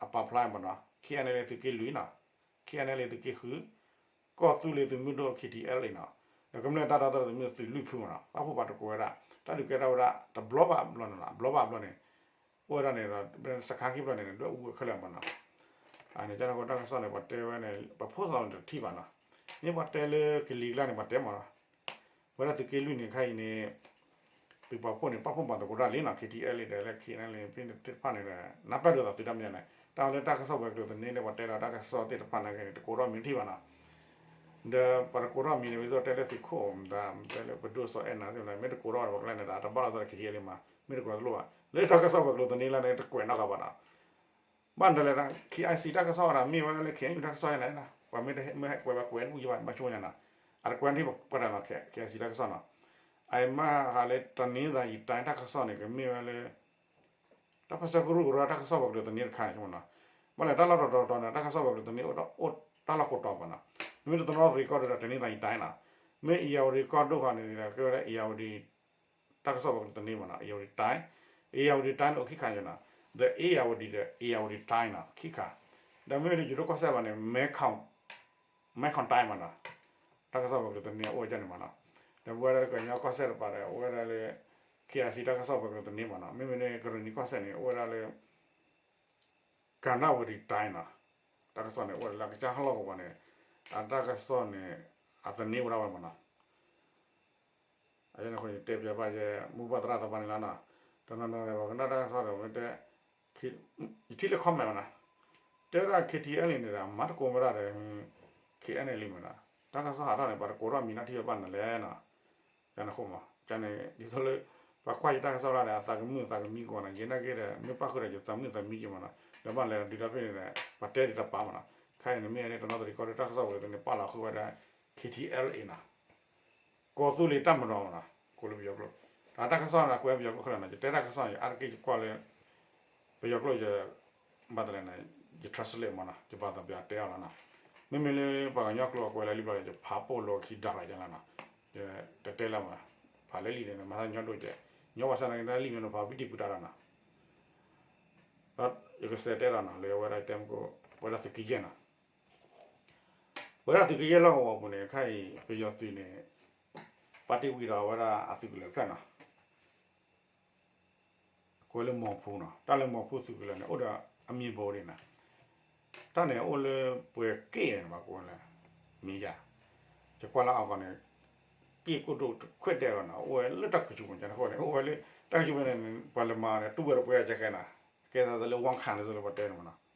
အပာ်ဖျါမ့ၢ်နီၤ, ခဲအံၤန့ၣ်လၢသုးက့လွံၢ်နီၤ, ခဲအံၤန့ၣ်လၢသုးက့ဃု ကီၢ်သူလ့ၤသုးမုၢ်ဒိၣ် ခံထံအဲလ့ၣ်နီၤ, ဒီးကမျၢၢ်တၢ်ဒီသဒၢသုးမုၢ်ဒိၣ်သုးလွံၢ်ဖုမ့ၢ်နီၤ, ပာ်ဖှိၣ်ပာ်သကိးဝဲဒၣ် တၢ်ဒုးကဲထီၣ်ဝဲဒၣ် တဘျီဘၣ်ဘျီန့ၣ်လီၤ, ဘျီဘၣ်ဘျီန့ၣ် အိၣ်ဝဲဒၣ်န့ၣ်ဒီး စခန်းခံဘျီန့ၣ် ဒွဲၣ်အူဝဲခဲလၢာ်မ့ၢ်နီၤ. အန့ၣ်ကန့ၣ်အဃိတၢ်ကစီၣ်န့ၣ် ပှၤတဲဝဲန့ၣ် ပဖိသၣ်န့ၣ်တထံၣ်ဘၣ်နီၤ, မ့ၢ်ပှၤတဲလၢကလံၤကျါန့ၣ် ပှၤတဲမ့ၢ်နီၤ, ဝဲဒၣ်သုးက့လွံၢ်န့ၣ် ခဲအံၤန့ၣ် သုးပာ်ဖှိၣ်န့ၣ် ပာ်ဖှိၣ်မၤသကိးတၢ်လံနီၤ, ခံထံအဲလ့ၣ်ဒီးလၢ ခဲအံၤန့ၣ်လံ ဖဲန့ၣ်သ့ၣ်တဖၣ်န့ၣ်ဒီး နၢ်ပၢၢ်လိာ်သးသုးတၢ်မဲာ်ညါန့ၣ် တၢ်လၢတၢ်ကစီၣ်ဝဲၤကျိၤသန့လၢပှၤတဲဒီးတၢ်ကစီၣ်သ့ၣ်တဖၣ်နာ်က့န့ၣ် တကိးထီၣ်မံၤတထံၣ်ဘၣ်နီၤ, ဒီးပှၤတကိးထီၣ်မံၤန့ၣ် ဝဲသိးတဲလၢသုးခိၣ်မတၤ တဲလၢပဒိၣ်စီၤအဲၣ်နၤသ့ၣ်မတၤ မ့ၢ်တကိးထီၣ်ဝဲဒၣ်ပှၤကလဲၣ်န့ၣ်ဒီး တဘၣ်လီၤသးဒီး ခံထံအဲလ့ၣ်မး မ့ၢ်တကိးတလိၣ်ဘၣ် လၢတၢ်ကစီၣ်ဝဲၤကျိၤသန့လၢန့ၣ် တကွဲးနီတဂၤဘၣ်နီၤ. ဘၣ်နတလဲၣ် KIC တၢ်ကစီၣ်ဝဲဒၣ် မ့ၢ်ဝဲလၢ KNU တၢ်ကစီၣ်ယဲန့ၣ် ပှၤမ့ၢ်တဟဲကွဲးဘၣ်ကွဲးတပူၤယဘၣ် ဘၣ်ဆိညါနီၤ, အတကွဲးထံၣ်ပှၤတၢ်နီၤ KIC တၢ်ကစီၣ်နီၤ, အမ့ၢ်ဟးလၢ တနင်္သာရီတိုင်း တၢ်ကစီၣ်န့ၣ် ကမ့ၢ်ဝဲလၢ တၢ်ပၢၢ်ဆၢကရူၢ်ကရၢတၢ်ကစီၣ်ဝဲၤကျိၤသန့တခါန့ၣ်မ့ၢ်နီၤ, ဘၣ်လဲၣ်တၢ်လီၢ်တတီၤတီၤန့ၣ် တၢ်ကစီၣ်ဝဲၤကျိၤသန့အိၣ်တၢ်လီၢ်ကိးတီၤဘၣ်နီၤ, မ့မ့ၢ်တနီၤ record ဒီး တနင်္သာရီတိုင်း နီၤ, မ့ၢ် ဧရာဝတီ record ဒိၣ်ဃီန့ၣ်ဒီး ကဲဝဲဒၣ် ဧရာဝတီ တၢ်ကစီၣ်ဝဲၤကျိၤသန့မ့ၢ်နီၤ, ဧရာဝတီတိုင်း, ဧရာဝတီတိုင်း န့ၣ်အိၣ်ခံခါန့ၣ်နီၤ, ဒီး ဧရာဝတီ ဒီး ဧရာဝတီတိုင်း နီၤ ခံခါ, ဒီးမ့မ့ၢ်တယူၤဒိၣ်ကီၢ်စဲၣ်ဘၣ်န့ၣ် မဲခီတိုင်း မ့ၢ်နီၤ, တၢ်ကစီၣ်ဝဲၤကျိၤသန့အအိၣ်ကန့ၣ်မ့ၢ်နီၤ, ဒီးပဝဲဒၣ်လၢကညီကီၢ်စဲၣ်တပၤဒီး အိၣ်ဝဲဒၣ်လၢ KIC တၢ်ကစီၣ်ဝဲၤကျိၤသန့မ့ၢ်နီၤ, မ့မ့ၢ်န့ၣ် ကရံၣ်နံၤကီၢ်စဲၣ်န့ၣ် အိၣ်ဝဲဒၣ်လၢ ကန္တာဝတီတိုင်း နီၤ, တၢ်ကစီၣ်န့ၣ် အိၣ်ဝဲဒၣ်လၢအကစၢ်ဟီၣ်လီၢ်ကဝီၤန့ၣ် အတၢ်ကစီၣ်န့ၣ် အသန့ဝဲဒၣ်ဝဲမ့ၢ်နီၤ. အဃိန့ၣ် တဲပၠးဘၣ်ယဲ မူဘၣ်သရၣ်သးပှၢ်န့ၣ်လီၤနီၤ, တနီၤနီၤန့ၣ် ပှၤကနၣ်တၢ်ကစီၣ်ဒီး မ့ၢ်တဲ ယထံၣ်လၢ comment မ့ၢ်နီၤ, တဲဝဲဒၣ် KTLA န့ၣ်ဒီး မၤသကိးဝဲဒၣ်ဒီး KNLA မ့ၢ်နီၤ, တၢ်ကစီၣ်ဟးထီၣ်န့ၣ် ပှၤတကိးထီၣ်မံၤနီၣ်ထံၣ်ဝဲဘၣ်နၤလဲၣ်နီၤ, ကန့ၣ်အဃိမ့ၢ် ကန့ၣ် ဒ်သိးလၢ ပှၤကွၢ်ယတၢ်ကစီၣ်လၢဒီး အသးကမုာ်သးကမံကီးနီၤ, ယဲနာ်က့ဒီး မ့ၢ်ပၣ်ဃုာ်ဒီးယသးမုာ်သးမံက့ၤမ့ၢ်နီၤ, ဒီးဘၣ်လဲၤဒုးတၢ်ဖဲန့ၣ်ဒီး ပှၤတဲဒံးတပာ်မ့ၢ်နီၤ, ခဲအံၤန့ၣ်မ့ၢ်န့ၣ် တနီၤသရံၣ်ကီၢ်ဒီးတၢ်ကစီၣ်ဝဲၤကျိၤသန့ ပာ်လီၤဃုာ်ဝဲဒၣ် KTLA နီၤ, ကီၢ်သူလ့ၤတၢ်မၤဒီးမ့ၢ်နီၤ, ကိးလၢပယီၤကျိာ်, တၢ်ကစီၣ်န့ၣ် ကွဲးပယီၤကျိာ်ခဲလၢာ်နီၤ, ယတဲတၢ်ကစီၣ်န့ၣ် အါတက့ၢ်ယကွၢ်လၢ ပယီၤကျိာ်ယ ဘၣ်တလဲၣ်န့ၣ် ယ translate မ့ၢ်နီၤ, ယဘၣ်သးပှၢ်တဲအီၤလီၤနီၤ, မ့မ့ၢ်လၢပှၤကညီကျိာ်အကွဲးလၢလံဘျီ ယဖးပိာ်လိာ်ခံဒါရၤယလီၤနီၤ, တတဲလၢၤမ့ၢ်, ဖးလၢလံန့ၣ် မၤသးညီဒိၣ်ကဲး, ညီဘၣ်ဆၣ်န့ၣ် လံမ့ၢ်နီၤ ဖးဝံတံၢ်ပူၤတၢ်လီၤနီၤ, ဒီးယကစဲးတဲလီၤနီၤ လၢဝဲဒၣ်တဲမကိး ပဝဲဒၣ်သုးက့ယဲၢ်နီၤ, ပဝဲဒၣ်သုးက့ယဲၢ်လီၢ်ကဝီၤပူၤန့ၣ် ခဲအံၤ ပယီၤသုးန့ၣ် ပာ်တ့ၢ်ဝံၤဒီးဝဲဒၣ်အသုးကလၢၤဖျၢၣ်နီၤ ကွဲးလၢမီၤဖိနီၤ, တၢ်လၢမီၤဖိသုးကလၢၤန့ၣ် အိၣ်ဒီးအမံၤဘိန့ၣ်နီၤ, တၢ်န့ၣ်အိၣ်လၢပှဲၤက့ၣ်န့ၣ်ဘၣ် ကိးဝဲလၢ မ့ၢ်ယၤ, ယကွၢ်လၢအီၤကီးန့ၣ် က့ၣ်ကိၣ်ဒိၣ်တခွဲးဒဲးလီၤနီၤ, အိၣ်ဝဲလၢတၢ်ကစူၤပူၤန့ၣ်အဃိန့ၣ် အိၣ်ဝဲလၢတၢ်ကစူၤပူၤန့ၣ် ပှၤလဲၤမၤန့ၣ် တူၢ်ဝဲတပှဲၤအကဲကဲနီၤ, ကဲသးလၢဝါခၣ်န့ၣ် သိးလၢပှၤတဲန့ၣ်မ့ၢ်နီၤ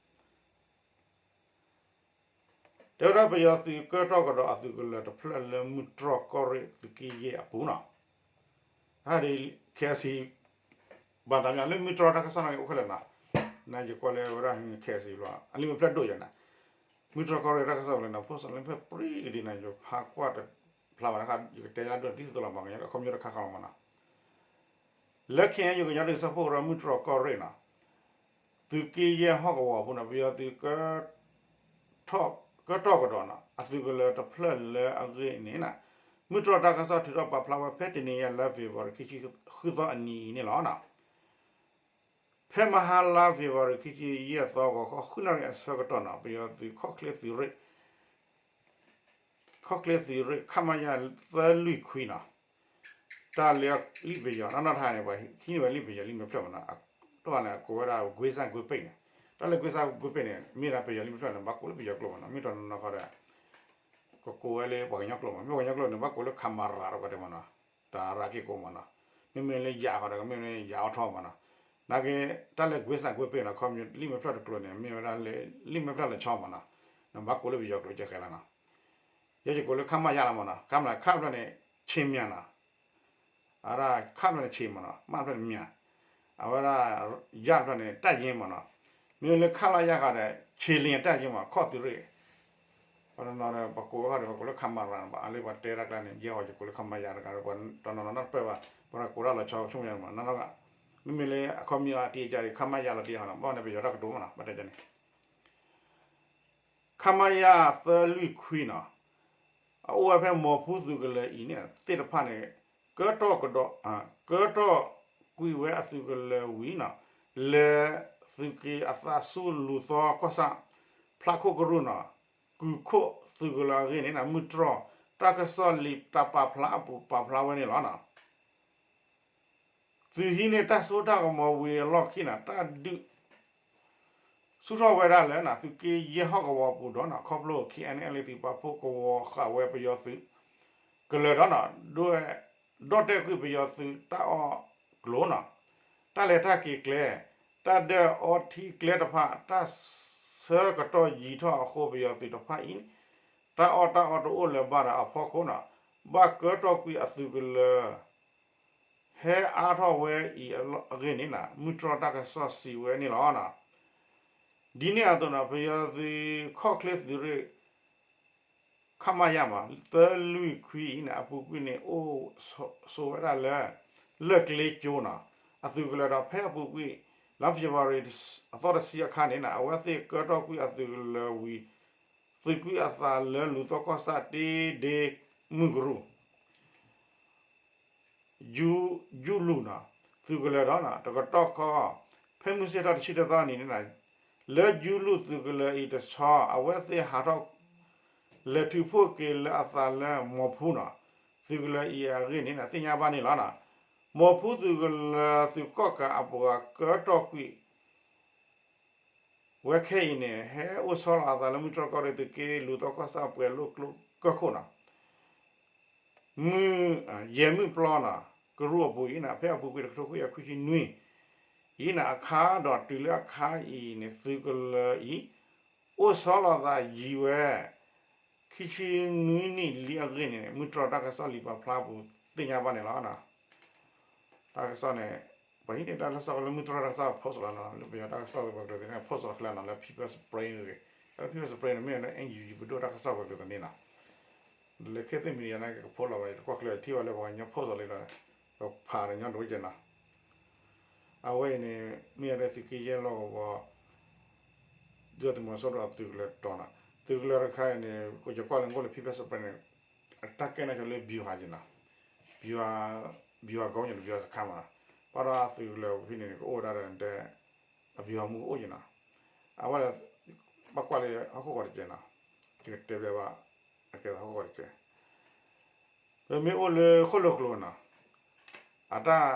တဲဝဲဒၣ်ပယီၤသုးကဲထီၣ်ကဒီးအသုးကလၢၤတဖျၢၣ်လၢမုၢ်တြီၢ်ကီၢ်ရ့ၣ်သုးက့ယဲၢ်အပူၤနီၤ, တၢ်ဒ် KIC ဘၣ်သးမ့ၢ်လၢမုၢ်တြီၢ်တၢ်ကစီၣ်န့ၣ်အိၣ်ခဲလၢာ်နီၤ, နယကွၢ်လၢဝဲဒၣ်ခဲစံဘျီ အလံာ်မဲာ်ဖျၢၣ်ဒိၣ်ယၤန့ၣ်, မုၢ်တြီၢ်ကီၢ်ရ့ၣ်တၢ်ကစီၣ်လၢန့ၣ် post လၢဖဲပရံကဒံန့ၣ် ယဖးကွၢ်တဖျါဘၣ်တခါ ယကတဲယါဒိၣ်ဒ်သိးလီၤ ပှၤကညီအခီပညီတခါခီလီၤမးနီၤ. လၢ ခ့ၣ်အဲၣ်ယူၣ် ကညီတၢ်ကစီၣ်ဖိကရၢ မုၢ်တြီၢ်ကီၢ်ရ့ၣ်နီၤ, သုးက့ယဲၢ်ဟီၣ်ကဝီၤအပူၤန့ၣ် ပယီၤသုး ကၢထီၣ်ကဒီးနီၤ အသုးကလၢၤတဖျၢၣ်လၢအဂ့ၢ်န့ၣ်နီၤ, မုၢ်တြီၢ်တၢ်ကစီၣ်ထုးထီၣ်ပာ်ဖျါဝဲဖဲတနံၤညါလါ February ခံဆံဃုသီအနံၤအံၤန့ၣ်လီၤ. ဖဲမဟါလါ February ခံဆံယဲၢ်သီ ဂီၤခီဃုနၣ်ရံၣ်အဆၢကတီၢ်နီၤ ပယီၤသုးခီၣ်ချ့သုးရ့ၣ် ခီၣ်ချ့သုးရ့ၣ် ခမရ သၢလွံၢ်ခွံနီၤ, တၢ်လၢလံာ်ပယီၤနီၢ်နီၢ်တခါန့ၣ် ပှၤဟံးန့ၢ်ဝဲလံာ်ပယီၤလံာ်မဲာ်ဖျၢၣ်မးနီၤ, တၢ်န့ၣ်အကိးဝဲဒၣ် ကွ့စၢ်ကွ့ပ့ၣ်န့ၣ်, တၢ်လၢကွ့စၢ်ကွ့ပ့ၣ်န့ၣ် မ့ၢ်ဒၣ်ပယီၤလံာ်မဲာ်ဖျၢၣ်န့ၣ် ဘၣ်ကိးလၢပယီၤကျိာ်မးနီၤ, မ့ၢ်တနီၤနီၤခီဒီး ကကိးဝဲလၢပှၤကညီကျိာ်မး, မ့ၢ်ပှၤကညီကျိာ်န့ၣ် ဘၣ်ကိးလၢ ခမရ တကးဒံးမးနီၤ, တၢ်ရၤက့ၤကိးမးနီၤ, မ့မ့ၢ်လၢယၤခီဒီး မ့မ့ၢ်ယၤအီထီမးနီၤ, နာ်က့ တၢ်လၢကွ့စၢ်ကွ့ပ့ၣ်နီၤ ခီပညီလံာ်မဲာ်ဖျၢၣ်တကျိၤန့ၣ် မ့ၢ်ဝဲဒၣ်လၢ လံာ်မဲာ်ဖျၢၣ်လီၤဆီမးနီၤ, နဘၣ်ကိးလၢပယီၤကျိာ်ကဲဃဲလီၤနီၤ, ယဲယကိးလၢ ခမရ လီၤမးနီၤ, ခမရ ခ ဖျၢၣ်န့ၣ် ဆ့မၠးနီၤ အဝဲဒၣ် ခ ဖျၢၣ်န့ၣ် ဆ့မးနီၤ, မ ဖျၢၣ်န့ၣ် မၠး, အဝဲဒၣ် ရ ဖျၢၣ်န့ၣ် တပ်ရင်းမးနီၤ, မ့ၢ်လၢ ခလရ ဃီဒီး ခြေလျင်တပ်ရင်းမး ခီၣ်သုးရ့ၣ်, ပှၤတနီၤဒီး ပှၤကိးဝဲဃီဒီး ပှၤကိးလၢ ခမရ ဘၣ်, အလၢပှၤတဲတၢ်ကျါန့ၣ် ယဲဟီယကိးလၢ ခမရ တကးဒီး ပှၤတနီၤနီၤနီတပၢၢ်ဘၣ်, ပှၤကိးတၢ်လီၤဆီဆိကမိၣ်ယါမး, မ့မ့ၢ်လၢအခီပညီအတံၤအကါဒီး ခမရ လီၤတံၢ်ဟီနီၤ, ဘၣ်န့ၣ် ပယီၤတၢ်ကတိၤမးနီၤ, ဘၣ်တဲန့ၣ် ခမရ သၢလွံၢ်ခွံနီၤ, အအိၣ်ဝဲဖဲမီၤဖူသုးကလၢၤအံၤန့ၣ် သ့ၣ်တဖၣ်န့ၣ် ကၢထီၣ်ကဒီး ကၢထီၣ်ကွံာ်ဝဲအသုးကလၢၤဝံၤနီၤ, လဲၤသုးက့ၤအသးဆူလူၤသီကီၢ်ဆၣ် ဖျးခိၣ်ကရူၢ်နီၤ, ကုၤခိၣ်သုးကလၢၤအဂ့ၢ်န့ၣ် မုၢ်တြီၢ်တၢ်ကစီၣ်လံာ်တၢ်ပာ်ဖျါအပူၤပာ်ဖျါဝဲန့ၣ်လီၤ. သုးဟံးန့ၢ်တၢ်စိတၢ်ကမီၤဝံၤအလီၢ်ခံန့ၣ် တၢ်ဒုး ဆူၣ်ထီၣ်ဝဲဒၣ်လၢ သုးက့ယဲၢ်ဟီၣ်ကဝီၤပူၤဒီး ခီဖျိ KNLA သုးပာ်ဖှိၣ်ကဝီၤဃာ်ဝဲပယီၤသုးကလၢၤဒီး ဒီၣ်တဲာ်ကွံာ်ပယီၤသုးတၢ်အီၣ်ကျိၤနီၤ, တၢ်လဲၤတၢ်က့ၤကျဲ, တၢ်ဒၢၣ်အီထံကျဲတဖၣ် တၢ်ဆၢကတီၢ်ယံၤထီၣ်အဃိ ပယီၤသုးတဖၣ်အံၤ တၢ်အီၣ်တၢ်အီတအိၣ်လၢၤဘၣ်ဒီးအဖီခိၣ်နီၤ, ဘၣ်ကၢထီၣ်ကွံာ်အသုးကလၢၤ ဟဲအါထီၣ်ဝဲအံၤအဂ့ၢ်န့ၣ် မုၢ်တြီၢ်တၢ်ကစီၣ်စံးဝဲန့ၣ်လီၤ. ဒ်န့ၣ်အသိးန့ၣ် ပယီၤသုးခီၣ်ချ့သုးရ့ၣ် ခမရ မး သၢလွံၢ်ခွံအံၤန့ၣ် အပူၤကွံာ်န့ၣ် အိၣ်ဆိးဝဲဒၣ်လၢ လၢၢ်ကျ့ကၠိနီၤ အသုးကလၢၤဒီး ဖဲအပူၤကွံာ် လါ February အသီတဆံအခါန့ၣ် အဝဲသ့ၣ်ကၢထီၣ်ကွံာ်အသုးကလၢၤဝံၤ သုးကွံာ်အသးလၢလူၤသီကီၢ်ဆၣ်တ့ဒ့မုၢ်ကရူၢ် ယူလူၢ်နီၤ သုးကလၢၤဒီး တကတီၢ်ခီ ဖဲမုၢ်ဆ့ၣ်ထီၣ်တဆံတသီနံၤန့ၣ် လၢယူလူၢ်သုးကလၢၤအံၤတဆီ အဝဲသ့ၣ်ဟးထီၣ် လဲၤထုးဖှိၣ်က့ၤလၢအသးလၢမီၤဖူနီၤ သုးကလၢၤအံၤအဂ့ၢ်န့ၣ် သ့ၣ်ညါဘၣ်န့ၣ်လီၤ. မီၤဖူသုးကလၢၤသုးကီၣ်ကးအပှၤကၢထီၣ်ကွံာ် ဝဲခဲအံၤန့ၣ် ဟဲအိၣ်ဆီလီၤအသးလၢမုၢ်တြီၢ်ကီၢ်ရ့ၣ် သုးက့လူၤသီကီၢ်ဆၣ်ပှဲၤလိာ်ကျိကၢၢ်ခိၣ်နီၤ မုၢ် ယဲၢ်မုၢ်ပျီနီၤ ကရူၢ်အပူၤအံၤန့ၣ် ဖဲအပူၤကွံာ်တကထိခွံကယၤခွံဆံနွံအံၤန့ၣ် အခါဒီးတုၤလၢအခါအံၤန့ၣ် သုးကလၢၤအံၤ အိၣ်ဆီလီၤသးယံၤဝဲ ခံဆံနွံနံၣ်လံအဂ့ၢ်န့ၣ် မုၢ်တြီၢ်တၢ်ကစီၣ်လံာ်ပာ်ဖျါအပူၤသ့ၣ်ညါဘၣ်န့ၣ်လီၤ. တၢ်ကစီၣ်န့ၣ် ပှၤဟံးန့ၢ်တၢ်ကစီၣ်လၢမုၢ်တြီၢ်တၢ်ကစီၣ် post လီၤနီၤ လၢပယီၤတၢ်ကစီၣ်ပှၤကလုာ်သ့ၣ်န့ၣ် post လီၤခဲလၢာ်နီၤ လၢ People's Spring ဂ့ၤ လၢ People's Spring န့ၣ် မ့ၢ်လၢ အ့ၣ်ယူၣ်ယူၣ် ပဒိၣ်တၢ်ကစီၣ်ပှၤကလုာ်သ့ၣ်န့ၣ်နီၤ လၢခဲသ့ၣ်မံၤဒံးယါန့ၣ် ကဖိလီၤဘၣ် ယတကွၢ်ကျၢၤထံၣ်ဘၣ်လၢပှၤကညီ post လီၤလံနီၤ ပဖးဒီးညီဒိၣ်ကဲနီၤ အဝဲအံၤန့ၣ် မ့ၢ်ဝဲဒၣ်သုးက့ယဲၢ်လီၢ်ကဝီၤ ဒုၣ်ဒါသုးမီၤစိရိၤအသုးကလၢၤတီၤနီၤ သုးကလၢၤတခါအံၤန့ၣ် ယကွၢ်လၢနကိၣ်လၢ People's Spring န့ၣ် အတၢ်ကဲန့ၣ်လၢ ဗျူဟာ က့နီၤ ဗျူဟာ ဗျူဟာကုန်း န့ၣ် ဗျူဟာစခန်း မးနီၤ ဘၣ်ဒီးသုးကလၢၤဖဲန့ၣ်န့ၣ် ကအိၣ်ဝဲဒၣ်ဒီးတဲ အဗျူဟာမှူးကအိၣ်က့နီၤ အဝဲဒီး ဘၣ်ကွၢ်လၢဟီၣ်ခိၣ်ကီးတကဲနီၤ ယကတဲဘၣ် အကဲဟီၣ်ခိၣ်ကီးတကဲ ပမ့ၢ်အိၣ်လၢဃိၣ်လိာ်ကျိၤနီၤ အတၢ်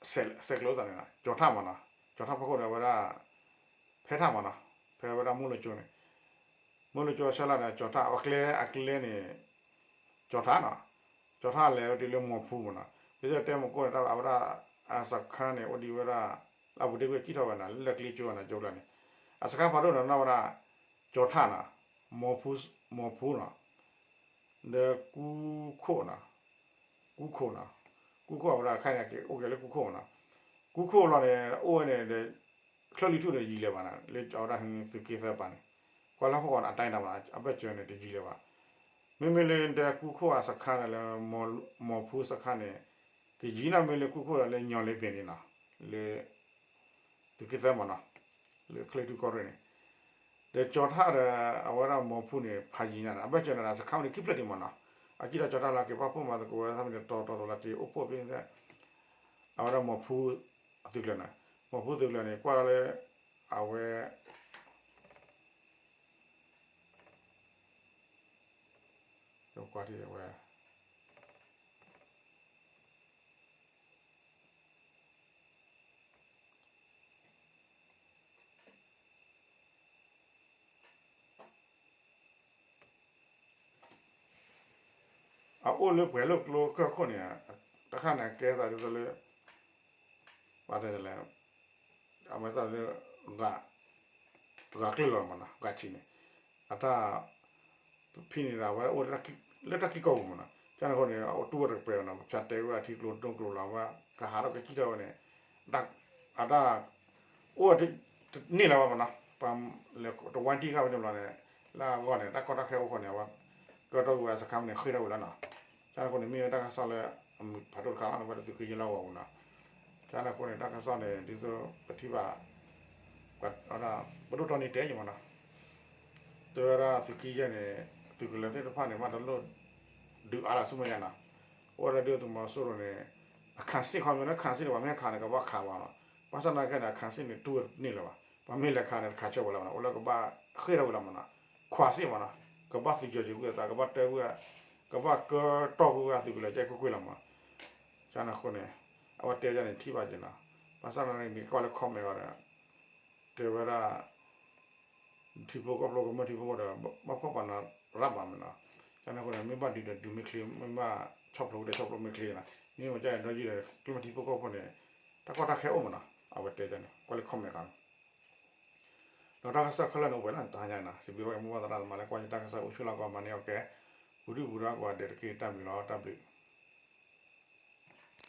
ဆဲးကျိးသးန့ၣ်နီၤ ကၠီၤထၣ်မးနီၤ ကၠီၤထၣ်ဖီခိၣ်ဒီးအဝဲဒၣ် ဖဲထၣ်မးနီၤ ဖဲဝဲဒၣ်မိၢ်လိကၠိန့ၣ် မိၢ်လိကၠိဆၢလၢ်ဒီးကၠီၤထၣ် အကျဲ အကျဲန့ၣ် ကၠီၤထၣ်နီၤ ကၠီၤထၣ်လဲၤဝဲတုၤလၢမီၤဖူမးနီၤ ပစတဲမကိၣ်န့ၣ် တၢ်အဝဲဒၣ် အစခန်းန့ၣ် အိၣ်ဒံးဝဲဒၣ် လၢအပူၤတ့ၢ်ကွံာ်ကံၣ်ထီၣ်ဝဲနီၤ လၢကျ့ကၠိဝဲနီၤ ကၠိကျါန့ၣ် အစခန်းဖးဒိၣ်နီၤ နီၢ်ဝဲဒၣ် ကၠီၤထၣ်နီၤ မီၤဖူနီၤ ဒီးကူခိၣ်နီၤ ကူခိၣ်နီၤ ကူခိၣ်အဝဲဒၣ်အခါန့ၣ် အိၣ်က့ၤလၢကူခိၣ်မးနီၤ ကူခိၣ်လီၤန့ၣ် အိၣ်ဝဲန့ၣ်ဒီး ချၢၣ်လွံၢ်ထူၣ်န့ၣ်ယံာ်လၢၤဘၣ်န့ၣ် လၢအဝဲဒၣ်သုးက့သၢပၤန့ၣ် ကွၢ်လၢဟီၣ်ကဝီၤန့ၣ် အတၢ်အံၤတၢ်ဘၣ် အဘၢၣ်စၢၤန့ၣ် တယံာ်လၢၤဘၣ်. မ့မ့ၢ်လၢဒဲကူခိၣ်အစခါန့ၣ်လၢ မီၤဖူစခါန့ၣ် ကယံာ်န့ၣ်မ့ၢ်လၢကူခိၣ်ဒီးလၢညီလ့ပ့ၤန့ၣ်နီၤ လၢ သုးက့သၢမ့ၢ်နီၤ လၢချၢၣ်လွံၢ်ထူၣ်ကီၢ်ရ့ၣ်န့ၣ် ဒီးကၠီၤထၣ်ဒီး အဝဲဒၣ်မီၤဖူန့ၣ် ဖးယံၤညါန့ၣ် အဘၢၣ်စၢၤန့ၣ်ဒီး စခါန့ၣ်ခံဖျၢၣ်ဒံးမ့ၢ်နီၤ အကံၣ်ဒီးကၠီၤထၣ်လၢက့ၤပာ်ဖှိၣ်မၤသကိးဝဲသးမ့ၢ်န့ၣ် တီတီတီလၢက့ၤအိၣ်ဖှိၣ်ဖဲ အဝဲဒၣ်မီၤဖူ သုးကျၢၤန့ၣ် မီၤဖူသုးကျၢၤန့ၣ် ကွၢ်လၢ အဝဲ ကွၢ်ထံၣ်ဝဲ အအိၣ်လၢပှဲၤလိာ်ကျိကၢၢ်ခိၣ်န့ၣ် တခါန့ၣ်ကဲသးဒ်သိးလၢ ပတဲလဲၣ် အဝဲသးလၢ ဂၤကျၢၢ်လီၤမ့ၢ်နီၤ ဂၤဆံးန့ၣ် အတၢ် ဖဲန့ၣ်ဒီး အဝဲအိၣ်လၢတၢ်ကံၢ်ကီၢ်ပူၤမ့ၢ်နီၤ ကန့ၣ်အဃိန့ၣ် အတူၢ်ဝဲတကပၤနီၤ ပဖၠးတဲဝဲအထံကျိဒိကျိလီၤ အဝဲကဟးထီၣ်ကစံၣ်ထီၣ်ဝဲန့ၣ် အတၢ် အိၣ်တန့ၢ်လၢၤဘၣ်မ့ၢ်နီၤ ပှၤလဲၤတဝါတံၢ်ဃာ်ဝဲန့ၣ်ဘျီန့ၣ် လၢအဂီၢ်န့ၣ် တၢ်ကီတၢ်ခဲအိၣ်ဃိန့ၣ် အဝဲ ကၢထီၣ်ဝဲအစခါန့ၣ် ဃ့ၢ်ထီၣ်ဝဲလီၤနီၤ ကန့ၣ်အဃိန့ၣ် မ့ၢ်ဝဲတၢ်ကစီၣ်လၢ အမုာ်ဖးဒိၣ်တခါလီၤ အဝဲဒၣ်သုးက့ယဲၢ်လီၢ်ကဝီၤပူၤနီၤ ကန့ၣ်အဃိန့ၣ် တၢ်ကစီၣ်န့ၣ် ဒ်သိးပထံၣ်ဘၣ် ပဒိၣ်တီနံၤတဲယံၤမ့ၢ်နီၤ တဲဝဲဒၣ်သုးက့ယဲၢ်န့ၣ် သုးကလၢၤသ့ၣ်တဖၣ်န့ၣ် ဘၣ်တလိၣ် ဒုးအါလၢဆူမဲာ်ညါနီၤ အိၣ်ဝဲဒၣ်ဒုးသုးမီၤစိရိၤန့ၣ် အခးစ့ၣ်ခီမ့ၢ်လၢခးစ့ၣ်န့ၣ် ပှၤမ့ၢ်ခးန့ၣ် ကဘၣ်ခးဝဲနီၤ ဘၣ်ဆၣ်သနာ်က့န့ၣ် အခးစ့ၣ်န့ၣ် တူၢ်ဝဲတန့ၢ်လၢၤဘၣ် ပှၤမ့ၢ်လဲၤခးန့ၣ် တခးဆၢဝဲလၢၤဘၣ်နီၤ အိၣ်လၢကဘၣ်ဃ့ၢ်ထီၣ်ဝဲလီၤမ့ၢ်နီၤ ခွးစ့ၣ်မ့ၢ်နီၤ ကဘၣ်သံကွၢ်ကွံာ်ဝဲအသး ကဘၣ်တဲဝဲ ကဘၣ်ကၢထီၣ်ကွံာ်ဝဲအသုးကလၢၤကဲကွ့ၢ်ကွ့ၢ်လီၤမ့ၢ် ကန့ၣ်အဃိန့ၣ် အဝဲတဲဒ်န့ၣ်ထံၣ်ဘၣ်က့ၤနီၤ ဘၣ်ဆၣ်သနာ်က့မ့ၢ်ကွၢ်လၢ comment အီၤဒီး တဲဝဲဒၣ် ထံဖိကီၢ်ဖိကမျၢၢ်ထံဖိကီၢ်ဖိဒီး ဘၣ်ဖှီၣ်ပာ်နရၣ်ဘၣ်မ့ၢ်နီၤ ကန့ၣ်အဃိန့ၣ် မ့ၢ်ဘၣ်ဒုးဒီးဒုးမ့ၢ်ချ့ မ့ၢ်ဘၣ်ဆီၣ်ဖျိးဝဲဒီးဆီၣ်ဖျိးမ့ၢ်ချ့နီၤ မ့ၢ်ဝဲဒ်န့ၣ်ဒီး ကမျၢၢ်ထံဖိကီၢ်ဖိန့ၣ် တၢ်ကီတၢ်ခဲအိၣ်မ့ၢ်နီၤ အဝဲတဲဒ်န့ၣ် ကွၢ်လၢ comment ခါန့ၣ် ဒီးတၢ်ကစီၣ်ခဲလၢာ်န့ၣ်အိၣ်ဝဲလၢတဟါညါအံၤနီၤ စံးဘျုးဘၣ်က့ၤမိၢ်ပၢ်သရၣ်သမါလၢ ကွၢ်ယတၢ်ကစီၣ်အိၣ်ဆူၣ်လီၤ ကွၢ်မၤန့ၢ်အီၤကဲ ပူၤဒုၣ်ပူၤဒါကိးဂၤဒဲးတက့ၢ် တၢ်ဘျုးလီၤ တၢ်ဘျုး